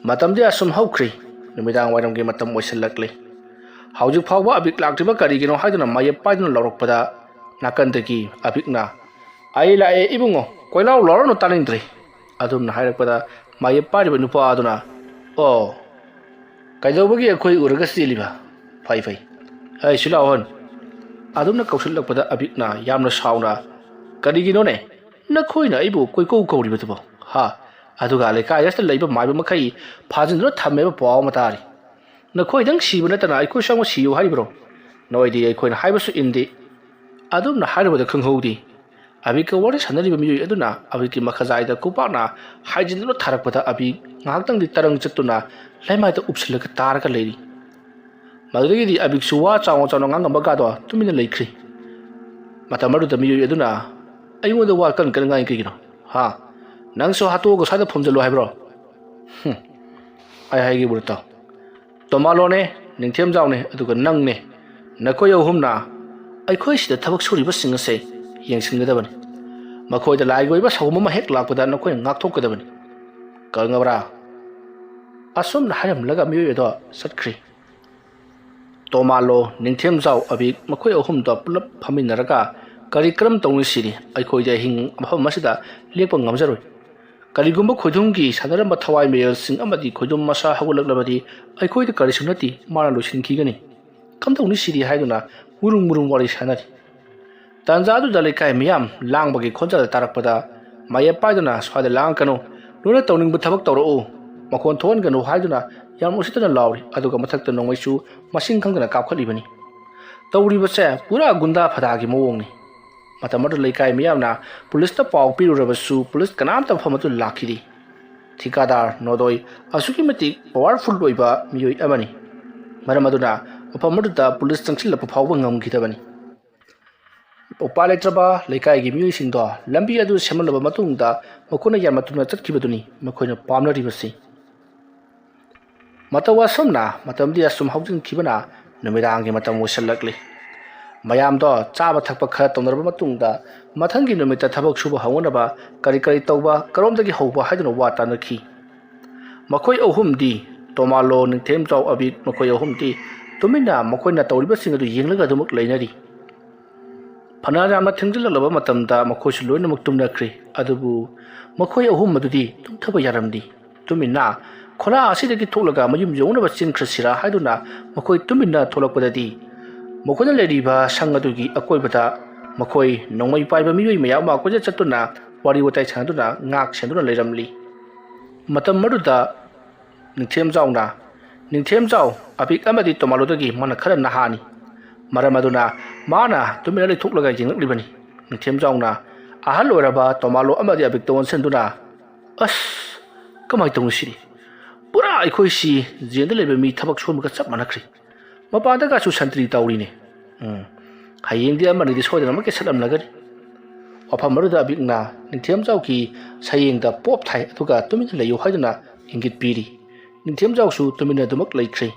ꯃꯇꯝꯗꯤ ꯑꯁꯨꯝ ꯍꯧꯈ꯭ꯔꯤ꯫ ꯅꯨꯃꯤꯗꯥꯡ ꯋꯥꯏꯔꯝꯒꯤ ꯃꯇꯝ ꯑꯣꯏꯁꯤꯜꯂꯛꯂꯤ꯫ ꯍꯧꯖꯤꯛ ꯐꯥꯎꯕ ꯑꯕꯤꯛ ꯂꯥꯛꯇ꯭ꯔꯤꯕ ꯀꯔꯤꯒꯤꯅꯣ ꯍꯥꯏꯗꯨꯅ ꯃꯥꯌꯦꯞ ꯄꯥꯏꯗꯨꯅ ꯂꯥꯎꯔꯛꯄꯗ, ꯅꯥꯀꯟꯗꯒꯤ ꯑꯕꯤꯛꯅ, "ꯑꯩ ꯂꯥꯛꯑꯦ ꯏꯕꯨꯡꯉꯣ, ꯀꯣꯏꯂꯥꯎ ꯂꯥꯎꯔꯅꯨ, ꯇꯥꯅꯤꯡꯗ꯭ꯔꯦ"꯫ ꯑꯗꯨꯝꯅ ꯍꯥꯏꯔꯛꯄꯗ, ꯃꯥꯌꯦꯞ ꯄꯥꯏꯔꯤꯕ ꯅꯨꯄꯥ ꯑꯗꯨꯅ, "ꯑꯣ, ꯀꯩꯗꯧꯕꯒꯤ ꯑꯩꯈꯣꯏ ꯎꯔꯒ ꯆꯦꯜꯂꯤꯕ? ꯐꯩ, ꯐꯩ꯫ ꯑꯩ ꯁꯤ ꯂꯥꯛꯑꯣ ꯍꯟ"꯫ ꯑꯗꯨꯝꯅ ꯀꯧꯁꯤꯜꯂꯛꯄꯗ ꯑꯕꯤꯛꯅ ꯌꯥꯝꯅ ꯁꯥꯎꯅ, "ꯀꯔꯤꯒꯤꯅꯣꯅꯦ ꯅꯈꯣꯏꯅ ꯑꯩꯕꯨ ꯀꯣꯏꯀꯧ ꯀꯧꯔꯤꯕꯗꯨꯕꯣ? ꯍꯥ? ꯑꯗꯨꯒ ꯂꯩꯀꯥꯏ ꯑꯁꯤꯗ ꯂꯩꯕ ꯃꯥꯏꯕ ꯃꯈꯩ ꯐꯥꯖꯤꯟꯗꯨꯅ ꯊꯝꯃꯦꯕ ꯄꯥꯎ ꯑꯃ ꯇꯥꯔꯤ꯫ ꯅꯈꯣꯏꯗꯪ ꯁꯤꯕ ꯅꯠꯇꯅ ꯑꯩꯈꯣꯏꯁꯨ ꯑꯃꯨꯛ ꯁꯤꯌꯨ ꯍꯥꯏꯔꯤꯕ꯭ꯔꯣ? ꯅꯣꯏꯗꯤ ꯑꯩꯈꯣꯏꯅ ꯍꯥꯏꯕꯁꯨ ꯏꯟꯗꯦ"꯫ ꯑꯗꯨꯝꯅ ꯍꯥꯏꯔꯨꯕꯗ ꯈꯪꯍꯧꯗꯦ꯫ ꯑꯕꯤꯛꯀ ꯋꯥꯔꯤ ꯁꯥꯟꯅꯔꯤꯕ ꯃꯤꯑꯣꯏ ꯑꯗꯨꯅ ꯑꯕꯤꯛꯀꯤ ꯃꯈꯖꯥꯏꯗ ꯈꯨꯄꯥꯛꯅ ꯍꯥꯏꯖꯤꯟꯗꯨꯅ ꯊꯥꯔꯛꯄꯗ ꯑꯕꯤꯛ ꯉꯥꯏꯍꯥꯛꯇꯪꯗꯤ ꯇꯔꯪ ꯆꯠꯇꯨꯅ ꯂꯩꯃꯥꯏꯗ ꯎꯞꯁꯤꯜꯂꯒ ꯇꯥꯔꯒ ꯂꯩꯔꯤ꯫ ꯃꯗꯨꯗꯒꯤꯗꯤ ꯑꯕꯤꯛꯁꯨ ꯋꯥ ꯆꯥꯎꯅ ꯆꯥꯎꯅ ꯉꯥꯡꯉꯝꯕꯒꯗꯣ ꯇꯨꯃꯤꯟꯅ ꯂꯩꯈ꯭ꯔꯤ꯫ ꯃꯇꯝ ꯑꯗꯨꯗ ꯃꯤꯑꯣꯏ ꯑꯗꯨꯅ, ꯑꯩꯉꯣꯟꯗ ꯋꯥ ꯀꯟ ꯀꯟꯅ ꯉꯥꯡꯉꯤ ꯀꯩꯒꯤꯅꯣ? ꯍꯥ? ꯅꯪꯁꯨ ꯍꯥꯠꯇꯣꯛꯑꯒ ꯁ꯭ꯋꯥꯏꯗ ꯐꯨꯝꯖꯤꯜꯂꯨ ꯍꯥꯏꯕ꯭ꯔꯣ? ꯍꯨꯝ꯫ ꯑꯩ ꯍꯥꯏꯒꯦꯕꯨ ꯇꯥꯎ꯫ ꯇꯣꯃꯥꯂꯣꯅꯦ, ꯅꯤꯡꯊꯦꯝꯖꯥꯎꯅꯦ, ꯑꯗꯨꯒ ꯅꯪꯅꯦ꯫ ꯅꯈꯣꯏ ꯑꯍꯨꯝꯅ ꯑꯩꯈꯣꯏ ꯁꯤꯗ ꯊꯕꯛ ꯁꯨꯔꯤꯕꯁꯤꯡ ꯑꯁꯦ ꯌꯦꯡꯁꯤꯟꯒꯗꯕꯅꯤ꯫ ꯃꯈꯣꯏꯗ ꯂꯥꯏꯒꯤ ꯑꯣꯏꯕ ꯁꯥꯎꯒꯨꯝꯕ ꯑꯃ ꯍꯦꯛ ꯂꯥꯛꯄꯗ ꯅꯈꯣꯏꯅ ꯉꯥꯛꯊꯣꯛꯀꯗꯕꯅꯤ꯫ ꯈꯪꯉꯕ꯭ꯔꯥ? ꯑꯁꯨꯝꯅ ꯍꯥꯏꯔꯝꯂꯒ ꯃꯤꯑꯣꯏ ꯑꯗꯣ ꯆꯠꯈ꯭ꯔꯤ꯫ ꯇꯣꯃꯥꯂꯣ, ꯅꯤꯡꯊꯦꯝꯖꯥꯎ, ꯑꯕꯤꯛ ꯃꯈꯣꯏ ꯑꯍꯨꯝꯗꯣ ꯄꯨꯂꯞ ꯐꯝꯃꯤꯟꯅꯔꯒ ꯀꯔꯤ ꯀꯔꯝ ꯇꯧꯅꯤ ꯁꯤꯅꯤ꯫ ꯑꯩꯈꯣꯏꯗꯤ ꯑꯍꯤꯡ ꯃꯐꯝ ꯑꯁꯤꯗ ꯂꯦꯛꯄ ꯉꯝꯖꯔꯣꯏ꯫ ꯀꯔꯤꯒꯨꯝꯕ ꯈꯣꯏꯗꯨꯝꯒꯤ ꯁꯥꯟꯅꯔꯝꯕ ꯊꯋꯥꯏ ꯃꯌꯦꯜꯁꯤꯡ ꯑꯃꯗꯤ ꯈꯣꯏꯗꯨꯝ ꯃꯁꯥ ꯍꯧꯒꯠꯂꯛꯂꯕꯗꯤ ꯑꯩꯈꯣꯏꯗꯤ ꯀꯔꯤꯁꯨ ꯅꯠꯇꯦ, ꯃꯥꯅ ꯂꯣꯏꯁꯤꯟꯈꯤꯒꯅꯤ꯫ ꯀꯝꯗꯧꯅꯤ ꯁꯤꯗꯤ ꯍꯥꯏꯗꯨꯅ ꯃꯨꯔꯨꯝ ꯃꯨꯔꯨꯝ ꯋꯥꯔꯤ ꯁꯥꯟꯅꯔꯤ꯫ ꯇꯥꯟꯖꯥꯗꯨꯗ ꯂꯩꯀꯥꯏ ꯃꯤꯌꯥꯝ ꯂꯥꯡꯕꯒꯤ ꯈꯣꯟꯖꯦꯜ ꯇꯥꯔꯛꯄꯗ ꯃꯥꯌꯦꯞ ꯄꯥꯏꯗꯨꯅ, "ꯁ꯭ꯋꯥꯏꯗ ꯂꯥꯡꯉꯛꯀꯅꯨ, ꯅꯣꯏꯅ ꯇꯧꯅꯤꯡꯕ ꯊꯕꯛ ꯇꯧꯔꯛꯎ, ꯃꯈꯣꯟ ꯊꯣꯛꯍꯟꯒꯅꯨ" ꯍꯥꯏꯗꯨꯅ ꯌꯥꯝ ꯎꯁꯤꯠꯇꯅ ꯂꯥꯎꯔꯤ꯫ ꯑꯗꯨꯒ ꯃꯊꯛꯇ ꯅꯣꯡꯃꯩꯁꯨ ꯃꯁꯤꯡ ꯈꯪꯗꯅ ꯀꯥꯞꯈꯠꯂꯤꯕꯅꯤ꯫ ꯇꯧꯔꯤꯕꯁꯦ ꯄꯨꯔꯥ ꯒꯨꯟꯗꯥ ꯐꯗꯥꯒꯤ ꯃꯑꯣꯡꯅꯤ꯫ ꯃꯇꯝ ꯑꯗꯨꯗ ꯂꯩꯀꯥꯏ ꯃꯤꯌꯥꯝꯅ ꯄꯨꯂꯤꯁꯇ ꯄꯥꯎ ꯄꯤꯔꯨꯔꯕꯁꯨ ꯄꯨꯂꯤꯁ ꯀꯅꯥꯝꯇ ꯃꯐꯝ ꯑꯗꯨ ꯂꯥꯛꯈꯤꯗꯦ꯫ ꯊꯤꯀꯥꯗꯥꯔ ꯅꯣꯗꯣꯏ ꯑꯁꯨꯛꯀꯤ ꯃꯇꯤꯛ ꯄꯋꯥꯔꯐꯨꯜ ꯑꯣꯏꯕ ꯃꯤꯑꯣꯏ ꯑꯃꯅꯤ꯫ ꯃꯔꯝ ꯑꯗꯨꯅ ꯃꯐꯝ ꯑꯗꯨꯗ ꯄꯨꯂꯤꯁ ꯆꯪꯁꯤꯜꯂꯛꯄ ꯐꯥꯎꯕ ꯉꯝꯈꯤꯗꯕꯅꯤ꯫ ꯎꯄꯥꯏ ꯂꯩꯇ꯭ꯔꯕ ꯂꯩꯀꯥꯏꯒꯤ ꯃꯤꯑꯣꯏꯁꯤꯡꯗꯣ ꯂꯝꯕꯤ ꯑꯗꯨ ꯁꯦꯝꯍꯜꯂꯕ ꯃꯇꯨꯡꯗ ꯃꯈꯣꯏꯅ ꯌꯥꯝꯅ ꯊꯨꯅ ꯆꯠꯈꯤꯕꯗꯨꯅꯤ ꯃꯈꯣꯏꯅ ꯄꯥꯝꯅꯔꯤꯕꯁꯤ꯫ ꯃꯇꯧ ꯑꯁꯨꯝꯅ ꯃꯇꯝꯗꯤ ꯑꯁꯨꯝ ꯍꯧꯖꯤꯟꯈꯤꯕꯅ ꯅꯨꯃꯤꯗꯥꯡꯒꯤ ꯃꯇꯝ ꯑꯣꯏꯁꯤꯜꯂꯛꯂꯤ꯫ ꯃꯌꯥꯝꯗꯣ ꯆꯥꯕ ꯊꯛꯄ ꯈꯔ ꯇꯧꯅꯔꯕ ꯃꯇꯨꯡꯗ ꯃꯊꯪꯒꯤ ꯅꯨꯃꯤꯠꯇ ꯊꯕꯛ ꯁꯨꯕ ꯍꯧꯅꯅꯕ ꯀꯔꯤ ꯀꯔꯤ ꯇꯧꯕ, ꯀꯔꯣꯝꯗꯒꯤ ꯍꯧꯕ ꯍꯥꯏꯗꯨꯅ ꯋꯥ ꯇꯥꯅꯈꯤ꯫ ꯃꯈꯣꯏ ꯑꯍꯨꯝꯗꯤ, ꯇꯣꯃꯥꯂꯣ, ꯅꯤꯡꯊꯦꯝꯖꯥꯎ, ꯑꯕꯤꯛ, ꯃꯈꯣꯏ ꯑꯍꯨꯝꯗꯤ ꯇꯨꯃꯤꯟꯅ ꯃꯈꯣꯏꯅ ꯇꯧꯔꯤꯕꯁꯤꯡ ꯑꯗꯨ ꯌꯦꯡꯂꯒ ꯑꯗꯨꯃꯛ ꯂꯩꯅꯔꯤ꯫ ꯐꯅ ꯌꯥꯝꯅ ꯊꯦꯡꯖꯤꯜꯂꯛꯂꯕ ꯃꯇꯝꯗ ꯃꯈꯣꯏꯁꯨ ꯂꯣꯏꯅꯃꯛ ꯇꯨꯝꯅꯈ꯭ꯔꯦ꯫ ꯑꯗꯨꯕꯨ ꯃꯈꯣꯏ ꯑꯍꯨꯝ ꯑꯗꯨꯗꯤ ꯇꯨꯝꯊꯕ ꯌꯥꯔꯝꯗꯦ꯫ ꯇꯨꯃꯤꯟꯅ ꯈꯣꯂꯥ ꯑꯁꯤꯗꯒꯤ ꯊꯣꯛꯂꯒ ꯃꯌꯨꯝ ꯌꯧꯅꯕ ꯆꯦꯟꯈ꯭ꯔꯁꯤꯔꯥ ꯍꯥꯏꯗꯨꯅ ꯃꯈꯣꯏ ꯇꯨꯃꯤꯟꯅ ꯊꯣꯛꯂꯛꯄꯗꯗꯤ, ꯃꯈꯣꯏꯅ ꯂꯩꯔꯤꯕ ꯁꯪ ꯑꯗꯨꯒꯤ ꯑꯀꯣꯏꯕꯗ ꯃꯈꯣꯏ ꯅꯣꯡꯃꯩ ꯄꯥꯏꯕ ꯃꯤꯑꯣꯏ ꯃꯌꯥꯝ ꯑꯃ ꯀꯣꯏꯆꯠ ꯆꯠꯇꯨꯅ ꯋꯥꯔꯤ ꯋꯥꯇꯥꯏ ꯁꯥꯟꯅꯗꯨꯅ ꯉꯥꯛ ꯁꯦꯟꯗꯨꯅ ꯂꯩꯔꯝꯂꯤ꯫ ꯃꯇꯝ ꯑꯗꯨꯗ ꯅꯤꯡꯊꯦꯝꯖꯥꯎꯅ, ꯅꯤꯡꯊꯦꯝꯖꯥꯎ, ꯑꯕꯤꯛ ꯑꯃꯗꯤ ꯇꯣꯃꯥꯂꯣꯗꯒꯤ ꯃꯥꯅ ꯈꯔ ꯅꯍꯥꯅꯤ꯫ ꯃꯔꯝ ꯑꯗꯨꯅ ꯃꯥꯅ ꯇꯨꯃꯤꯟꯅ ꯂꯩꯊꯣꯛꯂꯒ ꯌꯦꯡꯂꯛꯂꯤꯕꯅꯤ꯫ ꯅꯤꯡꯊꯦꯝꯖꯥꯎꯅ ꯑꯍꯜ ꯑꯣꯏꯔꯕ ꯇꯣꯃꯥꯂꯣ ꯑꯃꯗꯤ ꯑꯕꯤꯛꯇ ꯑꯣꯟꯁꯤꯟꯗꯨꯅ, "ꯑꯁ, ꯀꯃꯥꯏꯅ ꯇꯧꯅꯤ ꯁꯤꯗꯤ? ꯄꯨꯔꯥ ꯑꯩꯈꯣꯏꯁꯤ ꯖꯦꯜꯗ ꯂꯩꯕ ꯃꯤ ꯊꯕꯛ ꯁꯨꯔꯝꯕꯒ ꯆꯞ ꯃꯥꯟꯅꯈ꯭ꯔꯦ꯫ ꯃꯄꯥꯟꯗꯒꯁꯨ ꯁꯟꯇ꯭ꯔꯤ ꯇꯧꯔꯤꯅꯦ꯫ ꯎꯝ, ꯍꯌꯦꯡꯗꯤ ꯑꯃꯅꯤꯗꯤ ꯁꯣꯏꯗꯅꯃꯛꯀꯤ ꯁꯠꯂꯝꯂꯒꯅꯤ꯫ ꯃꯐꯝ ꯑꯗꯨꯗ ꯑꯕꯤꯛꯅ ꯅꯤꯡꯊꯦꯝꯖꯥꯎꯒꯤ ꯁꯌꯦꯡꯗ ꯄꯣꯞ ꯊꯥꯏ, ꯑꯗꯨꯒ "ꯇꯨꯃꯤꯟꯅ ꯂꯩꯌꯨ" ꯍꯥꯏꯗꯨꯅ ꯏꯪꯒꯤꯠ ꯄꯤꯔꯤ꯫ ꯅꯤꯡꯊꯦꯝꯖꯥꯎꯁꯨ ꯇꯨꯃꯤꯟꯅ ꯑꯗꯨꯃꯛ ꯂꯩꯈ꯭ꯔꯦ꯫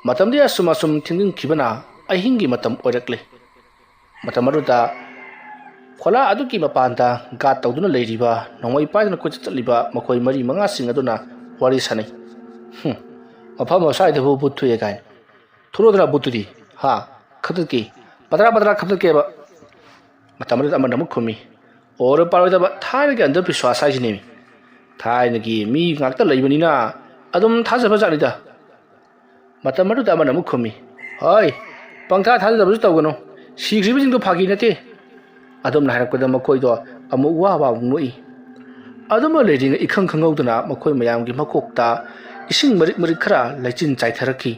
ꯃꯇꯝꯗꯤ ꯑꯁꯨꯝ ꯑꯁꯨꯝ ꯊꯦꯡꯖꯤꯟꯈꯤꯕꯅ ꯑꯍꯤꯡꯒꯤ ꯃꯇꯝ ꯑꯣꯏꯔꯛꯂꯦ꯫ ꯃꯇꯝ ꯑꯗꯨꯗ ꯈꯣꯂꯥ ꯑꯗꯨꯒꯤ ꯃꯄꯥꯟꯗ ꯒꯥꯠ ꯇꯧꯗꯨꯅ ꯂꯩꯔꯤꯕ, ꯅꯣꯡꯃꯩ ꯄꯥꯏꯗꯨꯅ ꯀꯣꯏꯆꯠ ꯆꯠꯂꯤꯕ ꯃꯈꯣꯏ ꯃꯔꯤ ꯃꯉꯥꯁꯤꯡ ꯑꯗꯨꯅ ꯋꯥꯔꯤ ꯁꯥꯅꯩ꯫ "ꯍꯨꯝ, ꯃꯐꯝ ꯑꯁ꯭ꯋꯥꯏꯗꯕꯨ ꯕꯨꯠ ꯊꯣꯛꯑꯦ ꯀꯥꯏꯅ꯫ ꯊꯣꯛꯂꯛꯑꯣꯗꯅ ꯕꯨꯠꯇꯨꯗꯤ, ꯍꯥ? ꯈꯞꯇꯠꯀꯦ, ꯄꯗ꯭ꯔꯥ ꯄꯗ꯭ꯔꯥ ꯈꯞꯇꯠꯀꯦꯕ꯫" ꯃꯇꯝ ꯑꯗꯨꯗ ꯑꯃꯅ ꯑꯃꯨꯛ ꯈꯨꯝꯃꯤ, "ꯑꯣꯏꯔ ꯄꯥꯔꯣꯏꯗꯕ ꯊꯥꯏꯅꯒꯤ ꯑꯟꯙꯕꯤꯁ꯭ꯋꯥꯁ ꯍꯥꯏꯁꯤꯅꯦꯃꯤ꯫ ꯊꯥꯏꯅꯒꯤ ꯃꯤ ꯉꯥꯛꯇ ꯂꯩꯕꯅꯤꯅ ꯑꯗꯨꯝ ꯊꯥꯖꯕ ꯖꯥꯠꯅꯤꯗ꯫" ꯃꯇꯝ ꯑꯗꯨꯗ ꯑꯃꯅ ꯑꯃꯨꯛ ꯈꯨꯝꯃꯤ, "ꯍꯣꯏ, ꯄꯪꯊꯥ ꯊꯥꯖꯗꯕꯁꯨ ꯇꯧꯒꯅꯨ꯫ ꯁꯤꯈ꯭ꯔꯤꯕꯁꯤꯡꯗꯨ ꯐꯥꯒꯤ ꯅꯠꯇꯦ꯫" ꯑꯗꯨꯝꯅ ꯍꯥꯏꯔꯛꯄꯗ ꯃꯈꯣꯏꯗꯣ ꯑꯃꯨꯛ ꯋꯥ ꯋꯥ ꯑꯃꯨꯛ ꯅꯣꯛꯏ꯫ ꯑꯗꯨꯝꯅ ꯂꯩꯔꯤꯉꯩ ꯏꯈꯪ ꯈꯪꯍꯧꯗꯅ ꯃꯈꯣꯏ ꯃꯌꯥꯝꯒꯤ ꯃꯀꯣꯛꯇ ꯏꯁꯤꯡ ꯃꯔꯤꯛ ꯃꯔꯤꯛ ꯈꯔ ꯂꯩꯆꯤꯟ ꯆꯥꯏꯊꯔꯛꯈꯤ꯫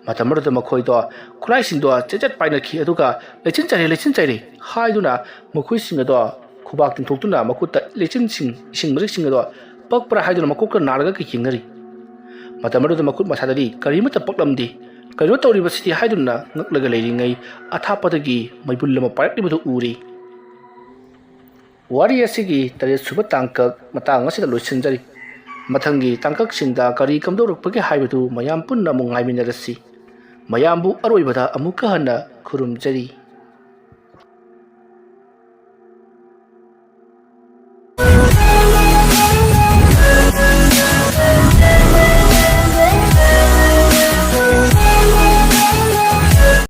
ꯃꯇꯝ ꯑꯗꯨꯗ ꯃꯈꯣꯏꯗꯣ ꯈꯨꯠꯂꯥꯏꯁꯤꯡꯗꯣ ꯆꯦꯠ ꯆꯦꯠ ꯄꯥꯏꯅꯈꯤ, ꯑꯗꯨꯒ "ꯂꯩꯆꯤꯟ ꯆꯥꯏꯔꯦ, ꯂꯩꯆꯤꯟ ꯆꯥꯏꯔꯦ" ꯍꯥꯏꯗꯨꯅ ꯃꯈꯣꯏꯁꯤꯡ ꯑꯗꯣ ꯈꯨꯕꯥꯛ ꯇꯤꯡꯊꯣꯛꯇꯨꯅ ꯃꯈꯨꯠꯇ ꯂꯩꯆꯤꯟꯁꯤꯡ, ꯏꯁꯤꯡ ꯃꯔꯤꯛꯁꯤꯡ ꯑꯗꯣ ꯄꯛꯄ꯭ꯔꯥ ꯍꯥꯏꯗꯨꯅ ꯃꯀꯣꯛꯇ ꯅꯥꯜꯂꯒ ꯌꯦꯡꯅꯔꯤ꯫ ꯃꯇꯝ ꯑꯗꯨꯗ ꯃꯈꯨꯠ ꯃꯁꯥꯗꯗꯤ ꯀꯔꯤꯃꯠꯇ ꯄꯛꯂꯝꯗꯦ꯫ "ꯀꯩꯅꯣ ꯇꯧꯔꯤꯕꯁꯤꯗꯤ?" ꯍꯥꯏꯗꯨꯅ ꯉꯛꯂꯒ ꯂꯩꯔꯤꯉꯩ ꯑꯊꯥꯞꯄꯗꯒꯤ ꯃꯩꯕꯨꯜ ꯑꯃ ꯄꯥꯏꯔꯛꯂꯤꯕꯗꯨ ꯎꯔꯤ꯫ ꯋꯥꯔꯤ ꯑꯁꯤꯒꯤ ꯇꯔꯦꯠ ꯁꯨꯕ ꯇꯥꯡꯀꯛ ꯃꯇꯥꯡ ꯑꯁꯤꯗ ꯂꯣꯏꯁꯤꯟꯖꯔꯤ꯫ ꯃꯊꯪꯒꯤ ꯇꯥꯡꯀꯛꯁꯤꯡꯗ ꯀꯔꯤ ꯀꯝꯗꯧꯔꯛꯄꯒꯦ ꯍꯥꯏꯕꯗꯨ ꯃꯌꯥꯝ ꯄꯨꯟꯅ ꯑꯃꯨꯛ ꯉꯥꯏꯃꯤꯟꯅꯔꯁꯤ꯫ ꯃꯌꯥꯝꯕꯨ ꯑꯔꯣꯏꯕꯗ ꯑꯃꯨꯛꯀ ꯍꯟꯅ ꯈꯨꯔꯨꯝꯖꯔꯤ꯫